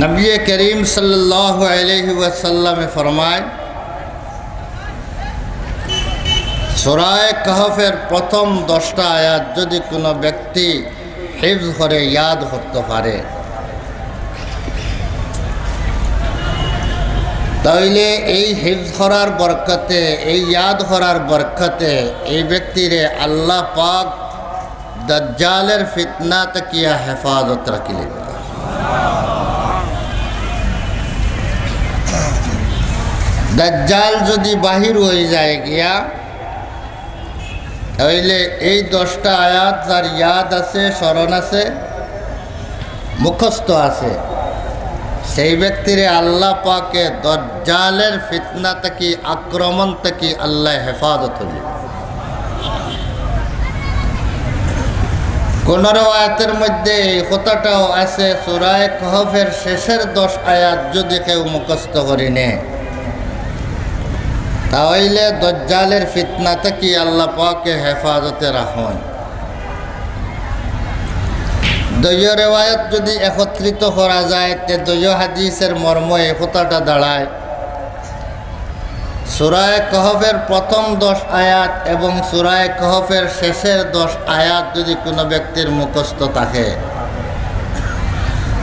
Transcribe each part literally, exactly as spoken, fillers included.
নবী করিম সাল্লাল্লাহু আলাইহি ওয়াসাল্লামে ফরমায়, সূরা কাহফের প্রথম দশটা আয়াত যদি কোনো ব্যক্তি হিফজ করে, ইয়াদ করতে পারে, তাহলে এই হিফজ করার বরকতে, এই ইয়াদ করার বরকতে এই ব্যক্তিরে আল্লাহ পাক দাজ্জালের ফিতনা থাকিয়া হেফাজত রাখিলিবা। দাজ্জাল যদি বাহির হয়ে যায় গিয়া, তাহলে এই দশটা আয়াত যার ইয়াদ আছে, স্মরণ আছে, মুখস্থ আছে, সেই ব্যক্তিরে আল্লাহ পাকে দাজ্জালের ফিতনা থাকি, আক্রমণ থাকি আল্লাহ হেফাজত হইল। কোন রেওয়ায়াতের মধ্যে এই কথাটাও আছে, সূরা কাহফের শেষের দশ আয়াত যদি কেউ মুখস্থ করি নে, তাহলে দাজ্জালের ফিতনা থাকি আল্লাহ পাকে হেফাজতে রাখইন। দুইও রেওয়ায়াত যদি একত্রিত করা যায়, তে দুইও হাদিসের মর্ম এই কথাটা দাঁড়ায়। সূরা কাহফের প্রথম দশ আয়াত এবং সূরা কাহফের শেষের দশ আয়াত যদি কোনো ব্যক্তির মুখস্থ থাকে,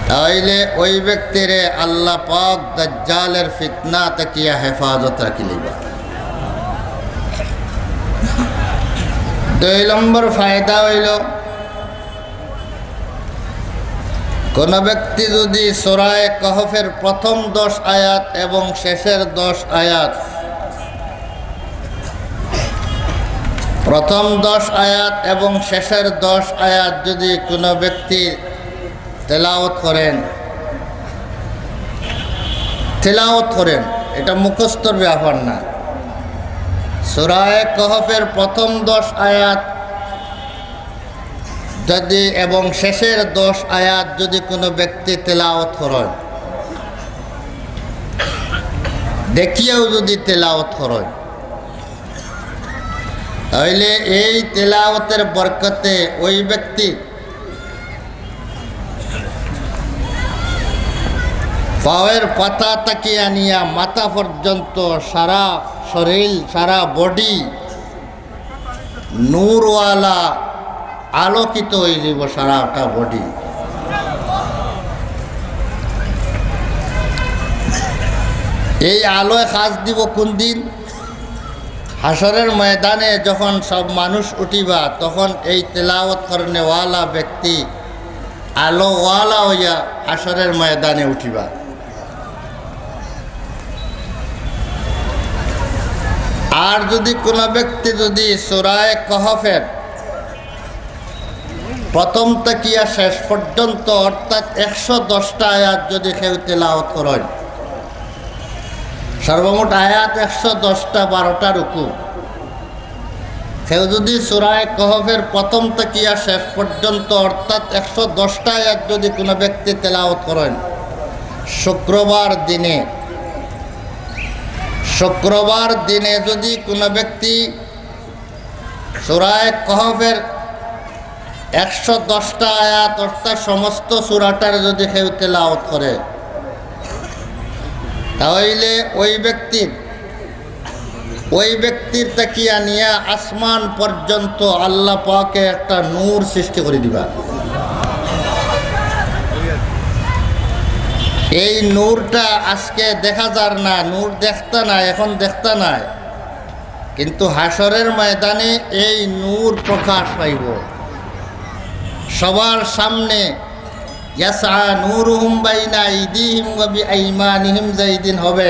তাহলে ওই ব্যক্তিরে আল্লাহ পাক দাজ্জালের ফিতনা থাকিয়া হেফাজত রাখিলিবা। দুই নম্বর ফায়দা হইল, কোন ব্যক্তি যদি সূরা কাহফের প্রথম দশ আয়াত এবং শেষের দশ আয়াত, প্রথম দশ আয়াত এবং শেষের দশ আয়াত যদি কোনো ব্যক্তি তেলাওয়াত করেন, তেলাওয়াত করেন, এটা মুখস্থর ব্যাপার না। সূরা কাহফের প্রথম দশ আয়াত যদি এবং শেষের দশ আয়াত যদি কোনো ব্যক্তি তেলাওয়াত করেন, দেখিয়াও যদি তেলাওয়াত করেন, তাহলে এই তেলাওয়াতের বরকতে ওই ব্যক্তি পাওয়ের পাতা থাকি আনিয়া মাথা পর্যন্ত সারা শরীর, সারা বডি নূরওয়ালা আলোকিত হয়ে যাব, সারাটা বডি। এই আলোয় কাজ দিব কোন দিন? হাশরের ময়দানে যখন সব মানুষ উঠিবা, তখন এই তেলাওয়াত করনেওয়ালা ব্যক্তি আলোওয়ালা হইয়া হাশরের ময়দানে উঠিবা। আর যদি কোনো ব্যক্তি যদি সূরা কাহফের প্রথম থাকিয়া শেষ পর্যন্ত, অর্থাৎ একশো দশটা আয়াত যদি কেউ তেলাওয়াত করেন, সর্বমোট আয়াত একশো দশটা, বারোটা রুকু, কেউ যদি সূরা কাহফের প্রথম থাকিয়া শেষ পর্যন্ত, অর্থাৎ একশো দশটা আয়াত যদি কোনো ব্যক্তি তেলাওয়াত করেন, শুক্রবার দিনে, শুক্রবার দিনে যদি কোনো ব্যক্তি সূরা কাহফের একশো দশটা আয়াত, অর্থাৎ সমস্ত সূরাটার যদি কেউ তেলাওয়াত করে, তাহলে ওই ব্যক্তির, ওই ব্যক্তির থাকিয়া নিয়া আসমান পর্যন্ত আল্লাহ পাকে একটা নূর সৃষ্টি করে দিবা। এই নূরটা আজকে দেখা যার না, নূর দেখতা না, এখন দেখতা নাই, কিন্তু হাশরের ময়দানে এই নূর প্রকাশ পাইব। সবার সামনে ইয়াসআ নূরুহুম বাইনা আইদিহিম ওয়া বিআইমানিহিম যেই দিন হবে,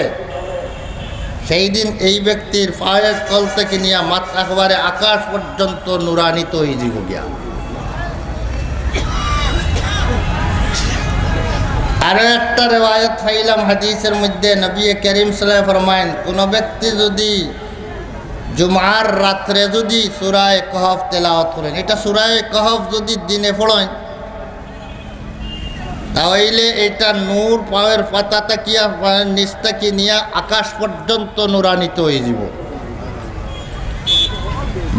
সেই দিন এই ব্যক্তির পায়ের তল থেকে নিয়া মাথা একবারে আকাশ পর্যন্ত নুরানিত হয়ে যাব গিয়া। আরো একটা রেওয়ায়ত পাইলাম হাদিসের মধ্যে, নবী করিম সাল্লাল্লাহু আলাইহি ওয়াসাল্লাম ফরমায়েন, কোন ব্যক্তি যদি জুমার রাত্রে যদি সূরা কাহফ তেলাওয়াত করেন, এটা সূরা কাহফ যদি দিনে পড়েন, তাহলে এটা নূর পায়ের পাতা থাকিয়া, পায়ের নিচ থাকি নিয়া আকাশ পর্যন্ত নুরানিত হয়ে যাব।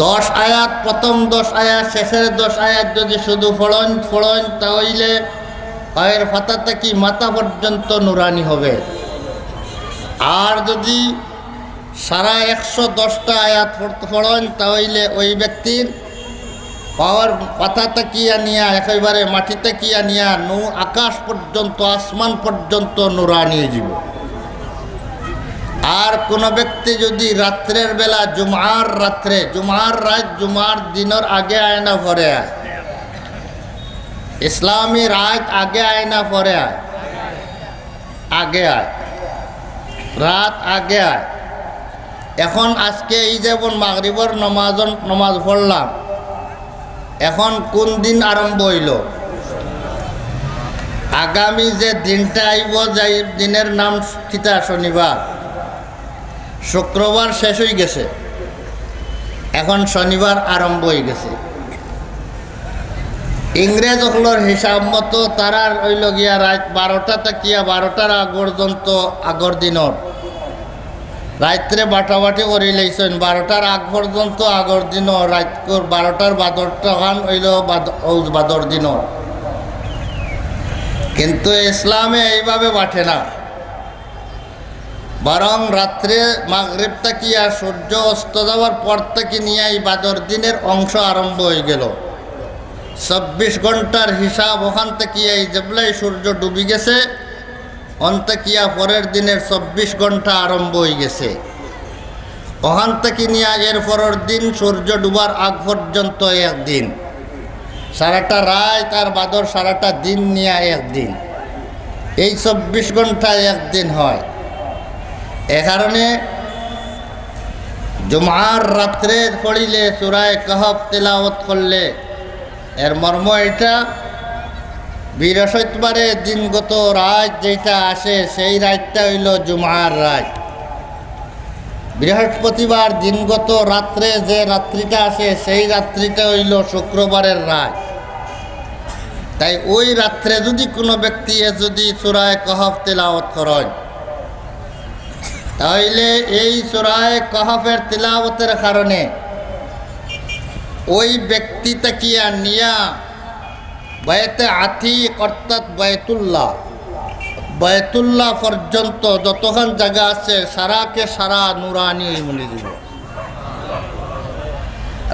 দশ আয়াত, প্রথম দশ আয়াত, শেষের দশ আয়াত যদি শুধু পড়েন, পড়েন, তাহলে পায়ের পাতা থাকি মাথা পর্যন্ত নুরানি হবে। আর যদি সারা একশো দশটা আয়াত পড়তে পড়েন, তাহলে ওই ব্যক্তির পাওয়ার পাতা থাকিয়া নিয়া একেবারে মাটি থাকিয়া নিয়া নু আকাশ পর্যন্ত, আসমান পর্যন্ত নুরানি হয়ে যাব। আর কোনো ব্যক্তি যদি রাত্রের বেলা, জুমার রাত্রে, জুমার রাত, জুমার দিনের আগে আয় না পরে আয়, ইসলামী রাত আগে আয় না পরে আয়? আগে আয়, রাত আগে আয়। এখন আজকে এই যেমন মাগরিবর নমাজ, নমাজ পড়লাম, এখন কোন দিন আরম্ভ হইল? আগামী যে দিনটা আইব, যে দিনের নাম কিতা? শনিবার। শুক্রবার শেষ হয়ে গেছে, এখন শনিবার আরম্ভ হয়ে গেছে। ইংরেজ অকলর হিসাব মতো তারার হইল গিয়া রাত বারোটা থাকিয়া বারোটার আগ পর্যন্ত আগর দিনর। রাত্রে বাটাবাটি করি লাইছেন, বারোটার আগ পর্যন্ত আগর দিনর, রাত বারোটার বাদরটা খান হইল বাদ-, ও বাদর দিনর। কিন্তু ইসলামে এইভাবে বাটে না, বরং রাত্রে মাগরিব থাকিয়া সূর্য অস্ত যাওয়ার পর থাকি নিয়া এই বাদর দিনের অংশ আরম্ভ হয়ে গেল। চব্বিশ ঘন্টার হিসাব ওখান থাকি এই যেবলাই সূর্য ডুবি গেছে, অন থাকিয়া পরের দিনের চব্বিশ ঘন্টা আরম্ভ হয়ে গেছে। ওখান থাকি নিয়া এর পরের দিন সূর্য ডুবার আগ পর্যন্ত একদিন, সারাটা রাত আর বাদর সারাটা দিন নিয়া একদিন, এই চব্বিশ ঘন্টায় একদিন হয়। এ কারণে জুমার রাত্রে পড়িলে, সূরায়ে কাহফ তেলাওয়াত করলে, এর মর্ম এটা, বৃহস্পতিবারে দিনগত রাত যেটা আসে, সেই রাতটা হইল জুমার রাত। বৃহস্পতিবার দিনগত রাত্রে যে রাত্রিটা আসে, সেই রাত্রিটা হইল শুক্রবারের রাত। তাই ওই রাত্রে যদি কোনো ব্যক্তি এ যদি সূরায়ে কাহফ তেলাওয়াত করেন, তাহলে এই সূরায়ে কাহফের তেলাওয়াতের কারণে ওই ব্যক্তি থাকিয়া নিয়া বায়তে আতিক অর্থাৎ বায়তুল্লাহ, বায়তুল্লাহ পর্যন্ত যতখান জায়গা আছে, সারাকে সারা নুরানি বনি দিব।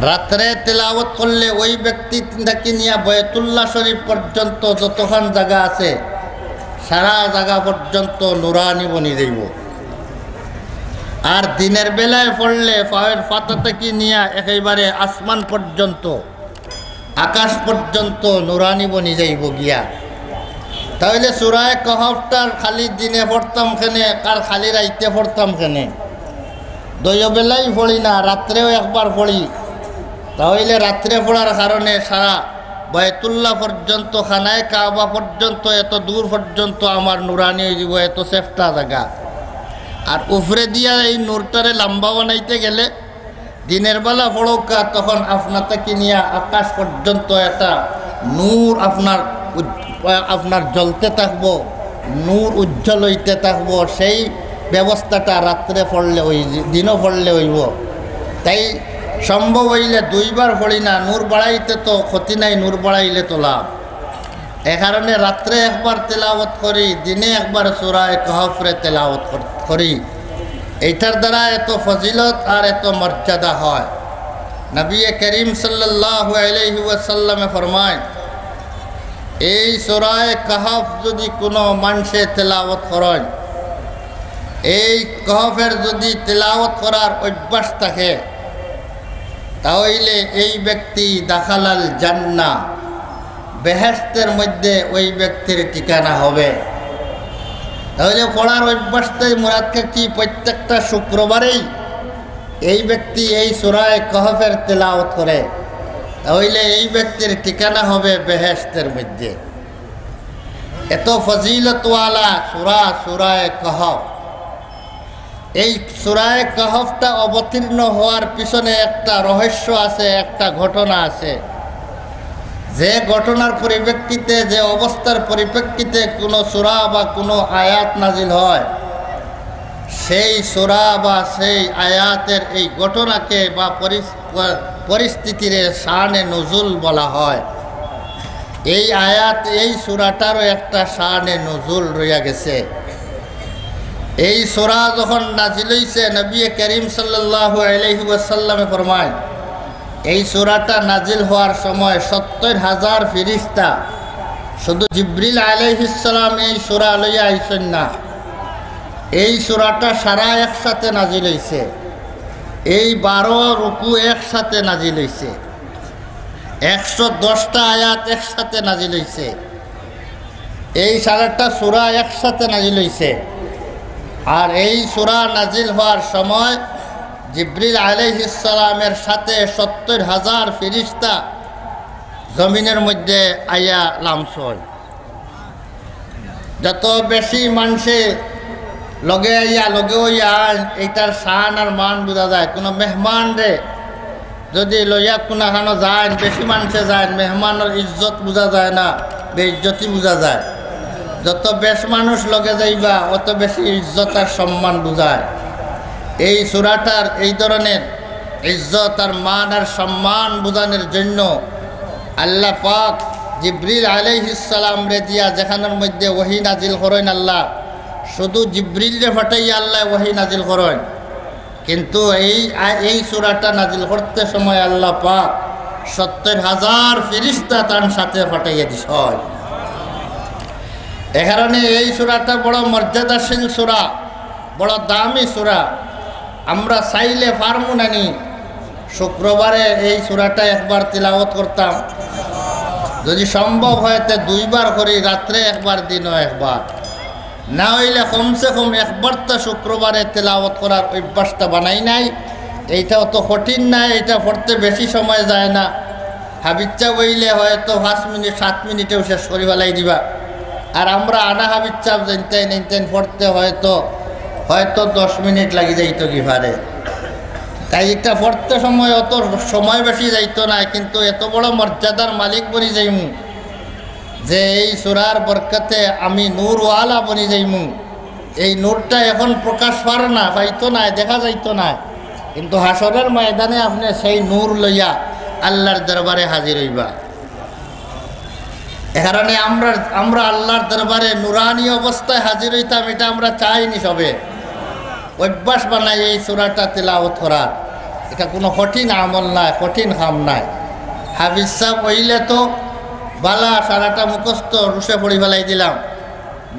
রাত্রে তেলাওয়াত করলে ওই ব্যক্তি থাকি নিয়া বায়তুল্লাহ শরীফ পর্যন্ত যতখান জায়গা আছে, সারা জায়গা পর্যন্ত নুরানি বনি যাইব। আর দিনের বেলায় পড়লে পায়ের পাতা থাকি নিয়া একেবারে আসমান পর্যন্ত, আকাশ পর্যন্ত নুরানি বনি যাইব গিয়া। তাহলে সূরায়ে কাহফটার খালি দিনে পড়তাম কেনে, আর খালি রাইতে পড়তাম কেনে? দুইও বেলাই পড়ি না, রাত্রেও একবার পড়ি। তাহলে রাত্রে পড়ার কারণে সারা বায়তুল্লাহ পর্যন্ত, খানায়ে কাবা পর্যন্ত, এত দূর পর্যন্ত আমার নুরানি হয়ে যাব, এত সেফটা জায়গা। আর উপরে দিয়া এই নূরটারে লম্বা বানাইতে গেলে দিনের বেলা পড়উক্কা, তখন আপনার থাকি নিয়া আকাশ পর্যন্ত একটা নূর আপনার উজ-, আপনার জ্বলতে থাকবো, নূর উজ্জ্বল হইতে থাকবো। সেই ব্যবস্থাটা রাত্রে পড়লে ওই, দিনও পড়লে হইব। তাই সম্ভব হইলে দুইবার পড়ি না, নূর বাড়াইতে তো ক্ষতি নাই, নূর বাড়াইলে তো লাভ। এ কারণে রাত্রে একবার তেলাওয়াত করি, দিনে একবার সূরায়ে কাহফরে তেলাওয়াত কর-, করি। এইটার দ্বারা এত ফজিলত আর এত মর্যাদা হয়। নবী করিম সাল্লাল্লাহু আলাইহি ওয়াসাল্লামে ফরমায়, এই সূরায়ে কাহফ যদি কোনো মানষে তেলাওয়াত করেন, এই কাহফের যদি তেলাওয়াত করার অভ্যাস থাকে, তাহলে এই ব্যক্তি দাখালাল জান্নাহ, বেহেশতের মধ্যে ওই ব্যক্তির ঠিকানা হবে। তাহলে পড়ার অভ্যাসটাই মুরাদ কি? প্রত্যেকটা শুক্রবারেই এই ব্যক্তি এই সূরায়ে কাহফের তেলাওয়াত করে, তাহলে এই ব্যক্তির ঠিকানা হবে বেহেশতের মধ্যে। এত ফজিলতওয়ালা সূরা, সূরায়ে কাহফ। এই সূরায়ে কাহফটা অবতীর্ণ হওয়ার পিছনে একটা রহস্য আছে, একটা ঘটনা আছে। যে ঘটনার পরিপ্রেক্ষিতে, যে অবস্থার পরিপ্রেক্ষিতে কোনো সূরা বা কোনো আয়াত নাজিল হয়, সেই সূরা বা সেই আয়াতের এই ঘটনাকে বা পরিস-, পরিস্থিতিরে শানে নুজুল বলা হয়। এই আয়াত, এই সূরাটারও একটা শানে নুজুল রইয়া গেছে। এই সূরা যখন নাজিল হইছে, নবী করিম সাল্লাল্লাহু আলাইহি ওয়াসাল্লামে ফরমায়, এই সূরাটা নাজিল হওয়ার সময় সত্তর হাজার ফিরিস্তা, শুধু জিব্রিল আলাইহিস সালাম এই সূরা লইয়া আইছেন না, এই সূরাটা সারা একসাথে নাজিল হইছে। এই বারো রুকু একসাথে নাজিল হইছে, একশো দশটা আয়াত একসাথে নাজিল হইছে। এই সারাটা সূরা একসাথে নাজিল হইছে। আর এই সূরা নাজিল হওয়ার সময় জিব্রিল আলাইহিস সালামের সাথে সত্তর হাজার ফিরিস্তা জমিনের মধ্যে আইয়া লামছে। যত বেশি মানষে লগে আইয়া, লগে অইয়া আইন, এইটার শান আর মান বুঝা যায়। কোনো মেহমানরে যদি লইয়া কুনাখানো যাইন, বেশি মানষে যাইন, মেহমানর ইজ্জত বুঝা যায় না, বেইজ্জতি বুঝা যায়। যত বেশ মানুষ লগে যাইবা, অত বেশি ইজ্জত আর সম্মান বুঝায়। এই সূরাটার এই ধরনের ইজ্জত আর মান আর সম্মান বুঝানোর জন্য আল্লাহ পাক জিব্রিল আলাইহিস সালামরে দিয়া যেখানর মধ্যে ওহী নাজিল করইন আল্লাহ, শুধু জিব্রিলরে পাঠাইয়া আল্লাহ ওহী নাজিল করইন। কিন্তু এই, এই সূরাটা নাজিল করতে সময় আল্লাহ পাক সত্তর হাজার ফিরিস্তা তান সাথে পাঠাইয়া দিছইন। এ কারণে এই সূরাটা বড় মর্যাদাশীল সূরা, বড় দামি সূরা। আমরা চাইলে পারমু নানি শুক্রবারে এই সূরাটা একবার তিলাওয়াত করতাম? যদি সম্ভব হয়, তে দুইবার করি, রাত্রে একবার, দিনো একবার। না অইলে কমসে কম একবার তো শুক্রবারে তিলাওয়াত করার অভ্যাসটা বানাই নাই। এইটা অত কঠিন নায়, এইটা পড়তে বেশি সময় যায় না। হাফিজ সাব অইলে হয়তো পাঁচ মিনিট, সাত মিনিটেও শেষ করি ফালাই দিবা। আর আমরা আনা হাফিজ সাব যেনতেন, এইনতেন পড়তে হয়তো, হয়তো দশ মিনিট লাগি যাইতো কি পারে। তাই এটা পড়তে সময় অত সময় বেশি যাইতো না, কিন্তু এত বড় মর্যাদার মালিক বনি যাইমু যে এই সূরার বরকতে আমি নূরওয়ালা বনি যাইমু। এই নূরটা এখন প্রকাশ পার না, পাইতো না, দেখা যাইতো না, কিন্তু হাশরের ময়দানে আপনে সেই নূর লইয়া আল্লাহর দরবারে হাজির অইবা। এ কারণে আমরা, আমরা আল্লাহর দরবারে নুরানি অবস্থায় হাজির অইতাম, এটা আমরা চাইনি সবে। অভ্যাস বানাই এই সূরাটা তিলাওয়াত করার। এটা কোনো কঠিন আমল নায়, কঠিন কাম নায়। হাফিজ সাব অইলে তো বালা, সারাটা মুখস্থ রুশে পড়ি ফালাই দিলাম।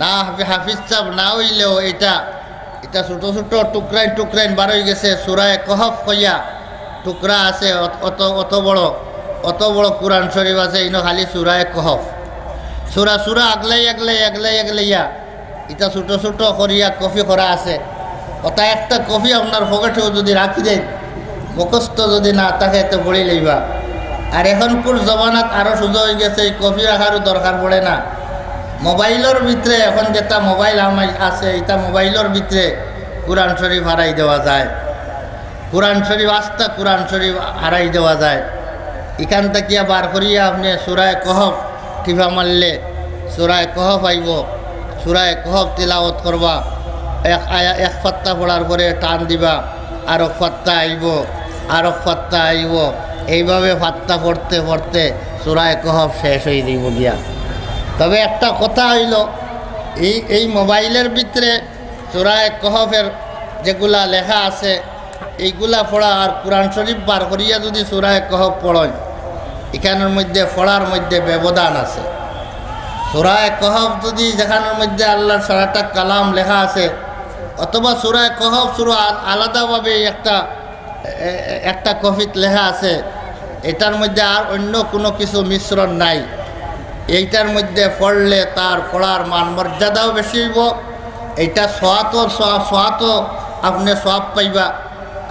না, হাফি-, হাফিজ সাব না অইলেও এটা, এটা ছোট ছোট টুকরাইন টুকরাইন বার অই গেছে। সূরায়ে কহফ কইয়া টুকরা আছে, অত, অত, অত বড়, অত বড় কুরআন শরীফ আছে, ইনো খালি সূরায়ে কহফ। সূরা, সূরা আগলাই, আগলাই, আগলাই, আগলাইয়া ইটা ছোট ছোট করিয়া কপি করা আছে। অতা একটা কপি আপনার পকেটেও যদি রাখি দেন, মুখস্থ যদি না থাকে, তে পড়ি লইবা। আর এখনকুর জমানাত আরো সুজা অই গেছে, এই কপি রাখারও দরকার পড়ে না। মোবাইলর ভিতরে এখন যেটা মোবাইল আমার আছে, ইটা মোবাইলর ভিতরে কুরআন শরীফ হারাই দেওয়া যায়। কুরআন শরীফ, আস্তা কুরআন শরীফ হারাই দেওয়া যায়। ইখান থাকিয়া বার করিয়া আপনে সূরায়ে কহফ টিপা মারলে সূরায়ে কহফ আইবো। সূরায়ে কহফ তিলাওয়াত করবা, এক আয়া-, এক পাত্তা পড়ার পরে টান দিবা, আরক পাত্তা আইবো, আরক পাত্তা আইবো। এইভাবে পাত্তা পড়তে পড়তে সূরায়ে কহফ শেষ অই যাইবো গিয়া। তবে একটা কথা অইলো, এই, এই মোবাইলর ভিতরে সূরায়ে কহফর যেগুলা লেখা আছে, এইগুলা পড়া আর কুরআন শরীফ বার করিয়া যদি সূরায়ে কহফ পড়ইন, ইখানর মধ্যে পড়ার মধ্যে ব্যবধান আছে। সূরায়ে কহফ যদি যেখানর মধ্যে আল্লাহর সারাটা কালাম লেখা আছে, অথবা সূরায়ে কহফ সূরা আ-, আলাদাভাবে একটা, এ-, এ-, একটা কপিত লেখা আছে, এটার মধ্যে আর অন্য কোনো কিছু মিশ্রণ নাই, এইটার মধ্যে পড়লে তার পড়ার মান মর্যাদাও বেশি অইবো, এইটা সওয়াতো, সওয়া-, সওয়াতো আপনে সওয়াব পাইবা।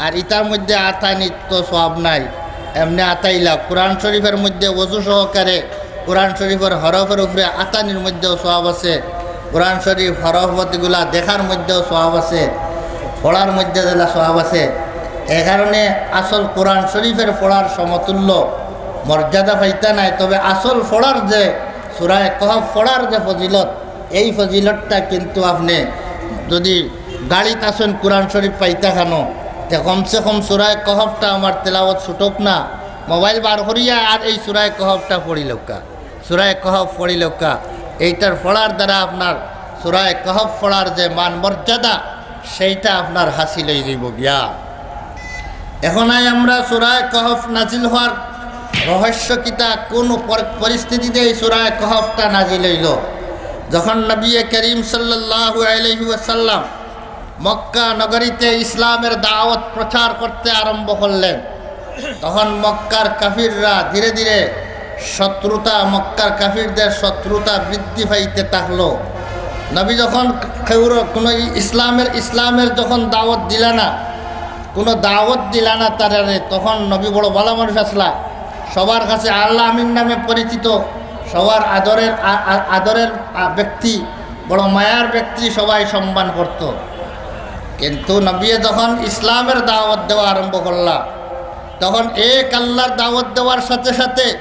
আর ইটার মধ্যে আতানিত তো সওয়াব নাই, এমনে আতাইলা। কুরআন শরীফর মধ্যে ওযু সহকারে কুরআন শরীফর হরফর উপরে আতানির মধ্যেও সওয়াব আছে, কুরআন শরীফ হরফ প্রতিগুলা দেখার মধ্যেও সওয়াব আছে, পড়ার মধ্যে যেলা সওয়াব আছে। এ কারণে আসল কুরআন শরীফর পড়ার সমতুল্য মর্যাদা পাইতা নায়, তবে আসল পড়ার যে, সূরায়ে কহফ পড়ার যে ফজিলত, এই ফজিলতটা কিন্তু আপনে যদি গাড়িত আছইন কুরআন শরীফ পাইতা খানো, তে কমসে কম সূরায়ে কহফটা আমার তেলাওয়াত ছুটউক না, মোবাইল বার করিয়া আর এই সূরায়ে কহফটা পড়ি লউক্কা। সূরায়ে কহফ পড়িলউক্কা। এইটার পড়ার দ্বারা আপনার সূরায়ে কহফ পড়ার যে মান মর্যাদা, সেইটা আপনার হাসিল অই যাইবো গিয়া। এখন আই আমরা সূরায়ে কহফ নাজিল হওয়ার রহস্য কিতা, কোন পর-, পরিস্থিতিতে এই সূরায়ে কহফটা নাজিল অইলো। যখন নবী করিম সাল্লাল্লাহু আলাইহি ওয়াসাল্লাম মক্কা নগরীতে ইসলামের দাওয়াত প্রচার করতে আরম্ভ করলেন, তখন মক্কার কাফিররা ধীরে ধীরে শত্রুতা, মক্কার কাফিরদের শত্রুতা বৃদ্ধি পাইতে থাকলো। নবী যখন কেউর কোনো ইসলামের, ইসলামের যখন দাওয়াত দিলা না, কোনো দাওয়াত দিলা না তারারে, তখন নবী বড় ভালা মানুষ আছলা, সবার কাছে আল আমিন নামে পরিচিত, সবার আদরের, আ-, আ-, আদরের, আ, ব্যক্তি, বড় মায়ার ব্যক্তি, সবাই সম্মান করত। কিন্তু নবী যখন ইসলামের দাওয়াত দেওয়া আরম্ভ করলা, তখন এক আল্লাহর দাওয়াত দেওয়ার সাথে সাথে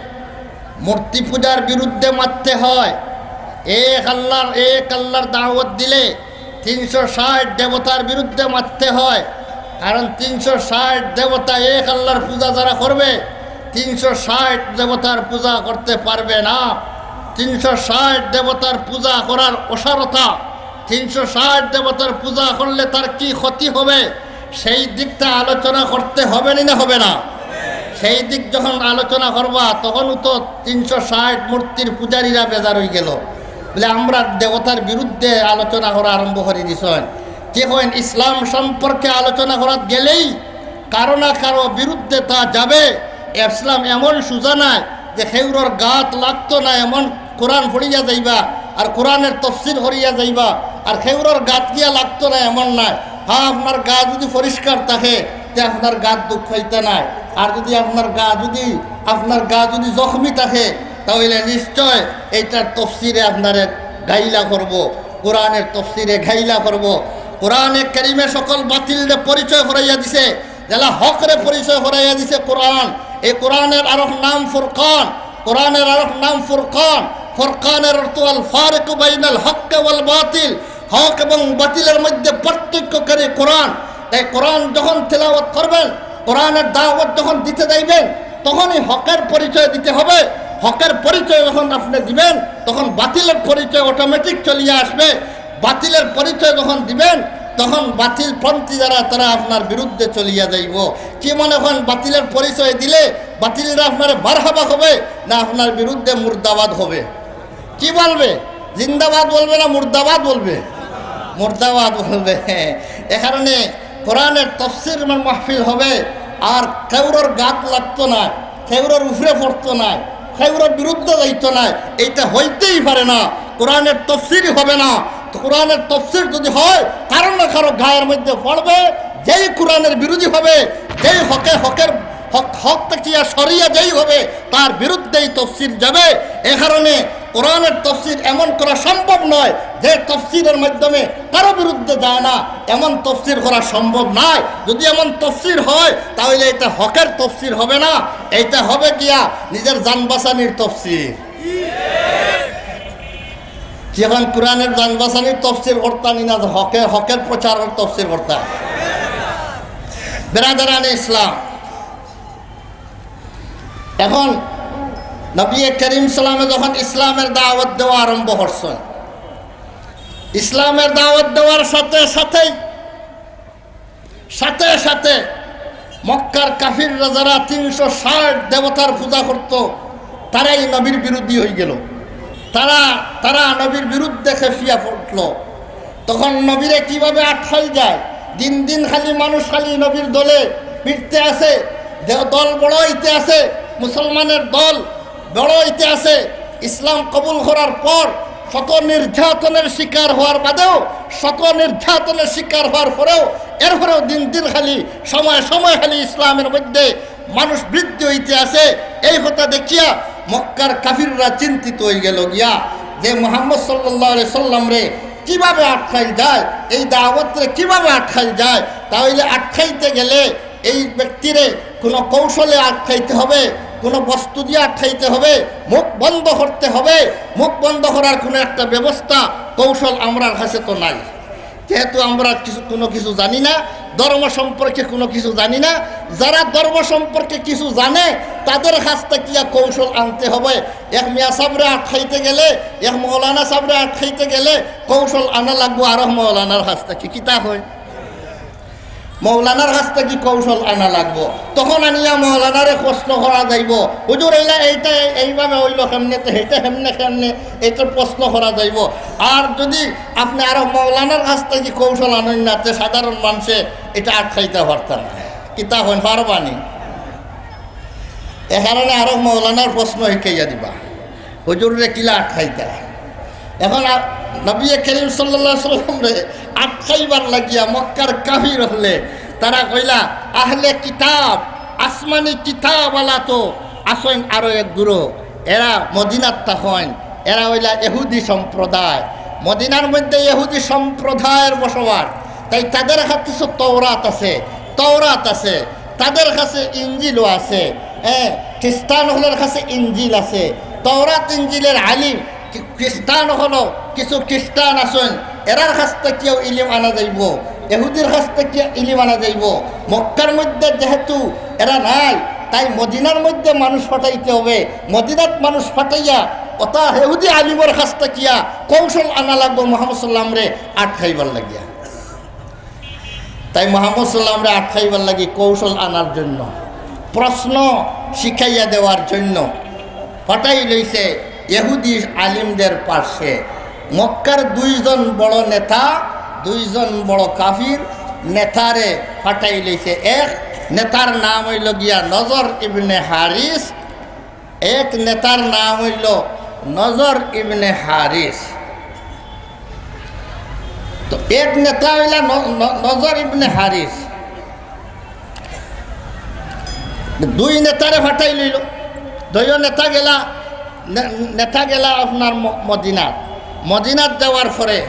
মূর্তি পূজার বিরুদ্ধে মাততে হয়। এক আল্লাহর, এক আল্লাহর দাওয়াত দিলে তিনশো ষাট দেবতার বিরুদ্ধে মাততে হয়, কারণ তিনশো ষাট দেবতা, এক আল্লাহর পূজা যারা করবে, তিনশো ষাট দেবতার পূজা করতে পারবে না। তিনশো ষাট দেবতার পূজা করার অসারতা, তিনশো ষাট দেবতার পূজা করলে তার কি ক্ষতি হবে, সেই দিকটা আলোচনা করতে হবে নি না হবে না? সেই দিক যখন আলোচনা করবা, তখনও তো তিনশো ষাট মূর্তির পূজারীরা বেজার অই গেল, বলে, "আমরা দেবতার বিরুদ্ধে আলোচনা করা আরম্ভ করি দিছইন।" কি কইন, ইসলাম সম্পর্কে আলোচনা করাত গেলেই কারো না কারো বিরুদ্ধে তা যাবে। ইসলাম এমন সুজা নায় যে খেউরর গাত লাগতো না এমন কোরআন পড়িয়া যাইবা আর কোরআনের তফসির করিয়া যাইবা, আর খেউরর গাত গিয়া লাগতো না এমন নায়। হ্যাঁ, আপনার গা যদি পরিষ্কার থাকে, তে আপনার গাত দুখ পাইতা নায়। আর যদি আপনার গা যদি, আপনার গা যদি জখমি থাকে, তাহলে নিশ্চয় এইটার তফসিরে আপনারে গাইলা করব, কোরআনের তফসিরে গাইলা করব। কোরআনে কারিমে সকল বাতিলরে পরিচয় করাইয়া দিছে, যেলা হকরে পরিচয় করাইয়া দিছে কোরআন। এই কোরআনের আরক নাম ফুরকান, কোরআনের আরক নাম ফুরকান। ফুরকানের অর্থ আল ফারিকু বাইনাল হক্কে ওয়াল বাতিল, হক এবং বাতিলের মধ্যে পার্থক্যকারী কোরআন। তাই কোরআন যখন তেলাওয়াত করবেন, কোরআনের দাওয়াত যখন দিতে যাইবেন, তখনই হকের পরিচয় দিতে হবে। হকের পরিচয় যখন আপনি দিবেন, তখন বাতিলের পরিচয় অটোমেটিক চলিয়া আসবে। বাতিলের পরিচয় যখন দিবেন, তখন বাতিলপন্থী যারা, তারা আপনার বিরুদ্ধে চলিয়া যাইব। কি মনে করেন, বাতিলের পরিচয় দিলে বাতিলরা আপনারে মারহাবা হবে না আপনার বিরুদ্ধে মুর্দাবাদ হবে? কি বলবে? জিন্দাবাদ বলবে না মুর্দাবাদ বলবে? মুর্দাবাদ বলবে। এ কারণে কোরআনের তফসির মাহফিল হবে, আর কেউরর গাত লাগতো না, কেউরর উপরে পড়তো না, কেউরর বিরুদ্ধে যাইতো না, এইটা হইতেই পারে না। কোরআনের তফসিরই হবে না। তো কোরআনের তফসির যদি হয়, কারো না কারো গায়ের মধ্যে পড়বে, যেই কোরআনের বিরোধী হবে, যেই হকে, হকের হক, হক থেকে সরিয়ে যেই হবে, তার বিরুদ্ধেই তফসির যাবে। এ কারণে কোরআনের তফসির এমন করা সম্ভব নয় যে তফসিরের মাধ্যমে কারো বিরুদ্ধে যায় না, এমন তফসির করা সম্ভব নয়। যদি এমন তফসির হয়, তাহলে এটা হকের তফসির হবে না, এটা হবে গিয়া নিজের জান বাঁচানির তফসির। এখন কোরআনের জান বাঁচানির তফসির করতা নি না, হকের, হকের প্রচারের তফসির করতা? বেরাদারানে ইসলাম, এখন নবী করিম সাল্লামে যখন ইসলামের দাওয়াত দেওয়া আরম্ভ করছেন, ইসলামের দাওয়াত দেওয়ার সাথে সাথেই, সাথে সাথে মক্কার কাফিররা যারা তিনশো ষাট দেবতার পূজা করত, তারাই নবীর বিরোধী হয়ে গেল। তারা, তারা নবীর বিরুদ্ধে খেপিয়া উঠল। তখন নবীরে কিভাবে আটকাইল যায়? দিন দিন খালি মানুষ খালি নবীর দলে ভিড়তে আছে, দে-, দল বড় হইতে আছে, মুসলমানের দল বড় হইতে আছে। ইসলাম কবুল করার পর শত নির্যাতনের শিকার হওয়ার বাদেও, শত নির্যাতনের শিকার হওয়ার পরেও, এরপরেও দিন দিন খালি, সময় সময় খালি ইসলামের মধ্যে মানুষ বৃদ্ধি হইতে আছে। এই কথা দেখিয়া মক্কার কাফিররা চিন্তিত হয়ে গেল গিয়া যে মোহাম্মদ সাল্লাল্লাহু আলাইহি সাল্লামরে কিভাবে আটকাইল যায়, এই দাওয়াতরে কিভাবে আটকাইল যায়। তাহলে আটকাইতে গেলে এই ব্যক্তিরে কোনো কৌশলে আটকাইতে হবে, কোনো বস্তু দিয়ে আটকাইতে হবে, মুখ বন্ধ করতে হবে। মুখ বন্ধ করার কোনো একটা ব্যবস্থা, কৌশল আমরার কাছে তো নাই। যেহেতু আমরা কিছু, কোনো কিছু জানি না, ধর্ম সম্পর্কে কোনো কিছু জানি না। যারা ধর্ম সম্পর্কে কিছু জানে, তাদের কাছ থাকিয়া কৌশল আনতে হবে। এক মিয়া সাবরে আটকাইতে গেলে, এক মৌলানা সাবরে আটকাইতে গেলে কৌশল আনা লাগবো আরক মৌলানার কাছ থাকি। কিতা কয়? মৌলানার কাছ থাকি কৌশল আনা লাগবো। তখন আনিয়া মৌলানারে প্রশ্ন করা যাইবো, "হুজুর, এইলা এইটা এই-, এইভাবে অইলো কেমনে, তে এইটা হেমনে কেমনে?" এইটা প্রশ্ন করা যাইবো। আর যদি আপনে আরক মৌলানার কাছ থাকি কৌশল আনইন না, তে সাধারণ মানষে এটা আটকাইতা পারতা না। কিতা কইন, পারবা নি? এ কারণে আরক মৌলানার প্রশ্ন শিখাইয়া দিবা, হুজুররে কিলা আটকাইতা। এখন আ-, নবী করিম সাল্লাল্লাহু আলাইহি ওয়াসাল্লামরে আটকাইবার লাগিয়া মক্কার কাফির অকলে তারা কইলা, "আহলে কিতাব, আসমানি কিতাব আলা তো আছইন আরো এক গুরু, এরা মদিনাত থাকইন, এরা অইলা ইহুদি সম্প্রদায়, মদিনার মধ্যে ইহুদি সম্প্রদায়ের বসবাস, তাই তাদের কাছে তো তওরাত আছে, তওরাত আছে, তাদের কাছে ইঞ্জিলও আছে, হ্যাঁ, খ্রিস্টান অকলর কাছে ইঞ্জিল আছে, তওরাত ইঞ্জিলের আলিম, কি-, খ্রিস্টান অকল, কিছু খ্রিস্টান আছইন, এরার কাছ থাকিও ইলিম আনা যাইবো, ইহুদির কাছ থাকিও ইলিম আনা যাইবো। মক্কার মধ্যে যেহেতু এরা নাই, তাই মদিনার মধ্যে মানুষ পাঠাইতে হবে। মদিনাত মানুষ পাঠাইয়া অতা ইহুদি আলিমর কাছ থাকিয়া কৌশল আনা লাগবো মোহাম্মদ সাল্লামরে আটকাইবার লাগিয়া।" তাই মোহাম্মদ সাল্লামরে আটকাইবার লাগি কৌশল আনার জন্য, প্রশ্ন শিখাইয়া দেওয়ার জন্য পাঠাই লইছে ইহুদি আলিমদের পাশে। মক্কার দুইজন বড় নেতা, দুইজন বড় কাফির নেতারে পাঠাই লইছে। এক নেতার নাম অইল গিয়া নজর ইবনে হারিস, এক নেতার নাম অইল নজর ইবনে হারিস। তো এক নেতা অইলা ন-, ন-, নজর ইবনে হারিস। দুই নেতারে পাঠাই লইল। দুইও নেতা গেলা, নে-, নেতা গেলা আপনার ম-, মদিনাত। মদিনাত যাওয়ার পরে,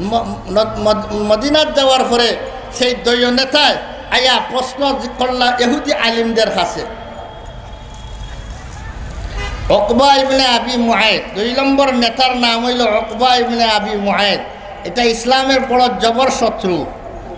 ম-, ন-, মদ-, মদিনাত যাওয়ার পরে সেই দুইও নেতায় আইয়া প্রশ্ন জি-, করলা ইহুদি আলিমদের কাছে। উকবা ইবনে আবি মুআইত, দুই নম্বর নেতার নাম অইল উকবা ইবনে আবি মুআইত। এটা ইসলামের বড় জবর শত্রু।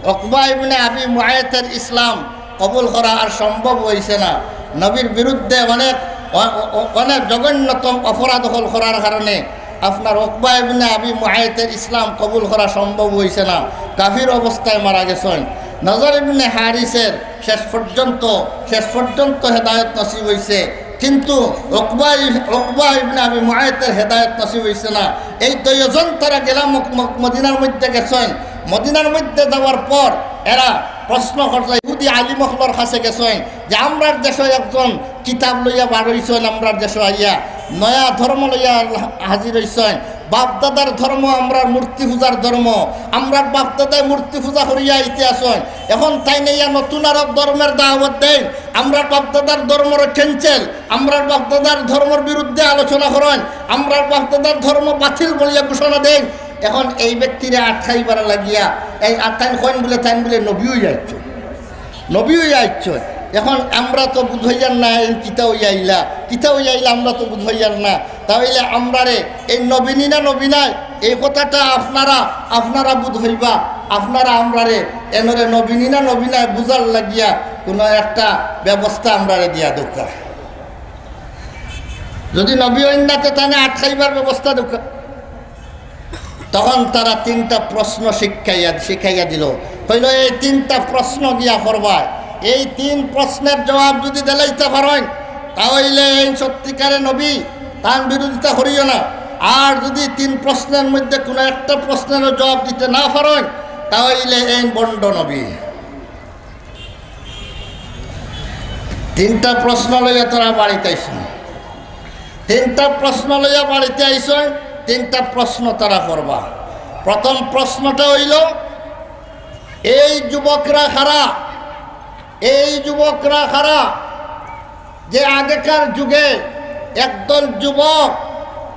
উকবা ইবনে আবি মুআইতের ইসলাম কবুল করা আর সম্ভব অইছে না। নবীর বিরুদ্ধে অনেক, অ-, অ-, অনেক জঘন্যতম অপরাধ অকল করার কারণে আপনার উকবা ইবনে আবি মুআইতের ইসলাম কবুল করা সম্ভব অইছে না, কাফির অবস্থায় মারা গেছইন। নজর ইবনে হারিসের শেষ পর্যন্ত, শেষ পর্যন্ত হেদায়েত নসিব অইছে, কিন্তু উকবা ই-, উকবা ইবনে আবি মুআইতের হেদায়েত নসিব অইছে না। এই দুইজন তারা গেলা মক-, মক-, মদিনার মধ্যে গেছইন। মদিনার মধ্যে যাওয়ার পর এরা প্রশ্ন করছে, ইহুদি আলিম অকলর কাছে গেছইন যে, "আমরার দেশো একজন কিতাব লইয়া বার অইছইন, আমরার দেশো আইয়া নয়া ধর্ম লইয়া হাজির অইছইন, বাপদাদার ধর্ম আমরার মূর্তি পূজার ধর্ম, আমরার বাপদাদায় মূর্তি পূজা করিয়া আইতে আছইন, এখন তাইন আইয়া নতুন আরক ধর্মের দাওয়াত দেইন, আমরার বাপদাদার ধর্মরে cancel, আমরার বাপদাদার ধর্মর বিরুদ্ধে আলোচনা করইন, আমরার বাপদাদার ধর্ম বাতিল বলিয়া ঘোষণা দেইন।" এখন এই ব্যক্তিরে আটকাইবার লাগিয়া, এই আর তাইন কইন বুলে, তাইন বুলে নবী অইয়া আইছইন, নবী অইয়া আইছইন। এখন আমরা তো বুঝাইয়ার না, এই কিতা অইয়া আইলা, কিতা অইয়া আইলা, আমরা তো বুঝাইয়ার না। তাইলে আমরারে এই নবী নি না নবী নায়, এই কথাটা আপনারা, আপনারা বুঝাইবা, আপনারা আমরারে এনরে নবী নি না নবী নায় বুঝার লাগিয়া কোনো একটা ব্যবস্থা আমরারে দিয়া দেউক্কা। যদি নবী অইন না, তে তানে আটকাইবার ব্যবস্থা দেউক্কা। তখন তারা তিনটা প্রশ্ন শিখাইয়া, শিখাইয়া দিল। কইল, "এই তিনটা প্রশ্ন গিয়া করবায়, এই তিন প্রশ্নের জবাব যদি দিলাইতা পারইন, তাইলে এই সত্যিকারে নবী, তান বিরোধিতা করিও না। আর যদি তিন প্রশ্নের মধ্যে কোনো একটা প্রশ্নেরও জবাব দিতে না পারইন, তাইলে এই ভণ্ড নবী।" তিনটা প্রশ্ন লইয়া তারা বাড়িত আইছইন। তিনটা প্রশ্ন লইয়া বাড়িত আইছইন, তিনটা প্রশ্ন তারা করবা। প্রথম প্রশ্নটা অইল, এই যুবকরা কারা, এই যুবকরা কারা, যে আগেকার যুগে একদল যুবক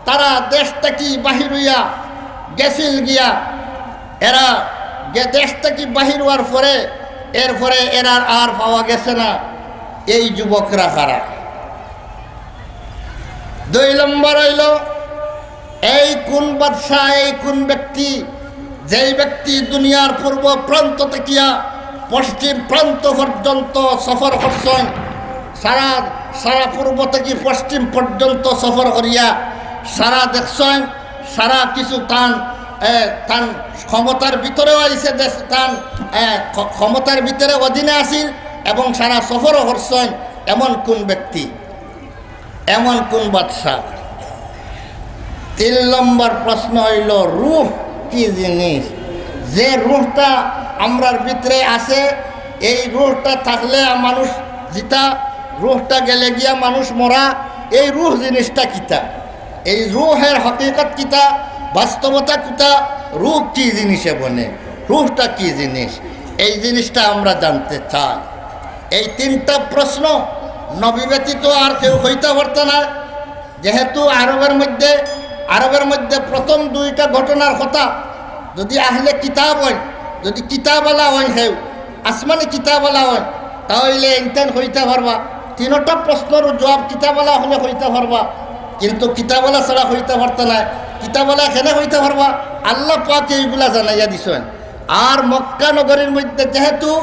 তারা দেশ থাকি বাহির অইয়া গেছিল গিয়া, এরা গে-, দেশ থাকি বাহির অওয়ার পরে, এরপরে এরার আর পাওয়া গেছে না। এই যুবকরা কারা? দুই নম্বর অইল, এই কোন বাদশা, এই কোন ব্যক্তি, যেই ব্যক্তি দুনিয়ার পূর্ব প্রান্ত থাকিয়া পশ্চিম প্রান্ত পর্যন্ত সফর করছইন। সারা, সারা পূর্ব থাকি পশ্চিম পর্যন্ত সফর করিয়া সারা দেখছইন, সারা কিছু তান, এ, তান ক্ষমতার ভিতরেও আইছে দেশ, তান, এ, ক্ষ-, ক্ষমতার ভিতরে অধীনে আছিল এবং সারা সফরও করছইন। এমন কোন ব্যক্তি, এমন কোন বাদশা? তিন নম্বর প্রশ্ন অইলো, রুহ কি জিনিস? যে রুহটা আমরার ভিতরে আছে, এই রুহটা থাকলে মানুষ জিতা, রুহটা গেলে গিয়া মানুষ মরা। এই রুহ জিনিসটা কিতা? এই রুহের হকিকত কিতা? বাস্তবতা কিতা? রুহ কি জিনিসে বনে? রুহটা কি জিনিস? এই জিনিসটা আমরা জানতে চাই। এই তিনটা প্রশ্ন নবী ব্যতীত আর কেউ কইতা পারতা না। যেহেতু আরবের মধ্যে, আরবের মধ্যে প্রথম দুইটা ঘটনার কথা যদি আহলে কিতাব অইন, যদি কিতাবওয়ালা অইন কেউ, আসমানি কিতাবওয়ালা অইন, তাইলে ইনতাইন কইতা পারবা। তিনটা প্রশ্নর জবাব কিতাবওয়ালা অইলে কইতা পারবা, কিন্তু কিতাবওয়ালা ছাড়া কইতা পারতা না। কিতাবওয়ালা কেনে কইতা পারবা? আল্লাহ পাকে এইগুলা জানাইয়া দিছইন। আর মক্কা নগরীর মধ্যে যেহেতু,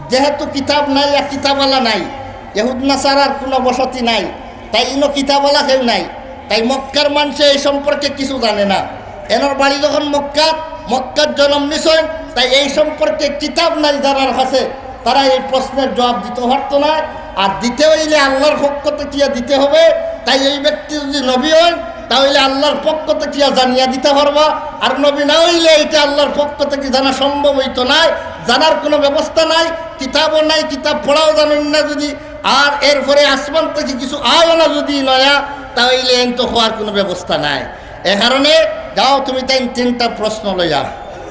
যেহেতু কিতাব নাই আর কিতাবওয়ালা নাই, ইহুদ নাসারার কোনো বসতি নাই, তাই ইনো কিতাবওয়ালা কেউ নাই, তাই মক্কার মানষে এই সম্পর্কে কিছু জানে না। এনর বাড়ি যখন মক্কা, মক্কার জন্ম নিছইন, তাই এই সম্পর্কে কিতাব নাই যারার কাছে, তারা এই প্রশ্নের জবাব দিতে পারতো না। আর দিতে অইলে আল্লাহর পক্ষ থাকিয়া দিতে হবে। তাই এই ব্যক্তি যদি নবী অইন, তাইলে আল্লাহর পক্ষ থাকিয়া জানাইয়া দিতা পারবা। আর নবী না অইলে ইটা আল্লাহর পক্ষ থাকি জানা সম্ভব অইতো নায়, জানার কোনো ব্যবস্থা নাই, কিতাবও নাই, কিতাব পড়াও জানইন না যদি, আর এরপরে আসমান থাকি কিছু আয় না যদি নয়া, তাইলে এন তো কওয়ার কোনো ব্যবস্থা নাই। এ কারণে যাও তুমি তাইন তিনটা প্রশ্ন লইয়া।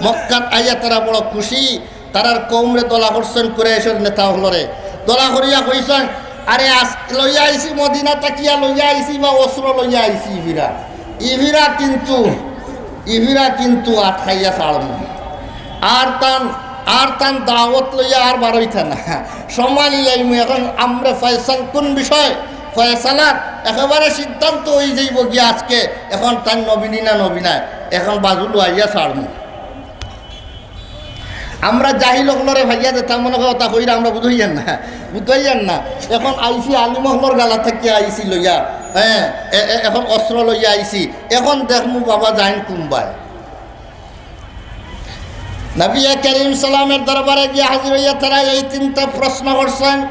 মক্কাত আইয়া তারা বড় খুশি, তারার কওমরে দলা করছইন, কুরাইশর নেতা অকলরে দলা করিয়া কইছইন, "আরে, আজ লইয়া আইছি, মদিনা থাকিয়া লইয়া আইছি বা অস্ত্র লইয়া আইছি ইফিরা, ইফিরা কিন্তু, ইফিরা কিন্তু আটকাইয়া ছাড়মু। আর তান, আর তান দাওয়াত লইয়া আর বারইতা না, সামালি লাইমু। এখন আমরা ফয়সাল কোন বিষয়, ফয়সালার একেবারে সিদ্ধান্ত অইযাইবো গিয়া আজকে। এখন তান নবী নি না নবী নায়, এখন বাজু লইয়া ছাড়মু।" আমরা জাহিল অকলরে ভাইয়া যেতা মনে কয় অতা কইরা আমরা বুঝাইয়ার না, বুঝাইয়ার না। এখন আইছি আলিম অকলর গালা থাকিয়া আইছি লইয়া, হ্যাঁ, এ-, এ-, এখন অস্ত্র লইয়া আইছি। এখন দেখমু বাবা যাইন কুনবায়। নবী করিম সাল্লামের দরবারে গিয়া হাজির অইয়া তারা এই তিনটা প্রশ্ন করছইন।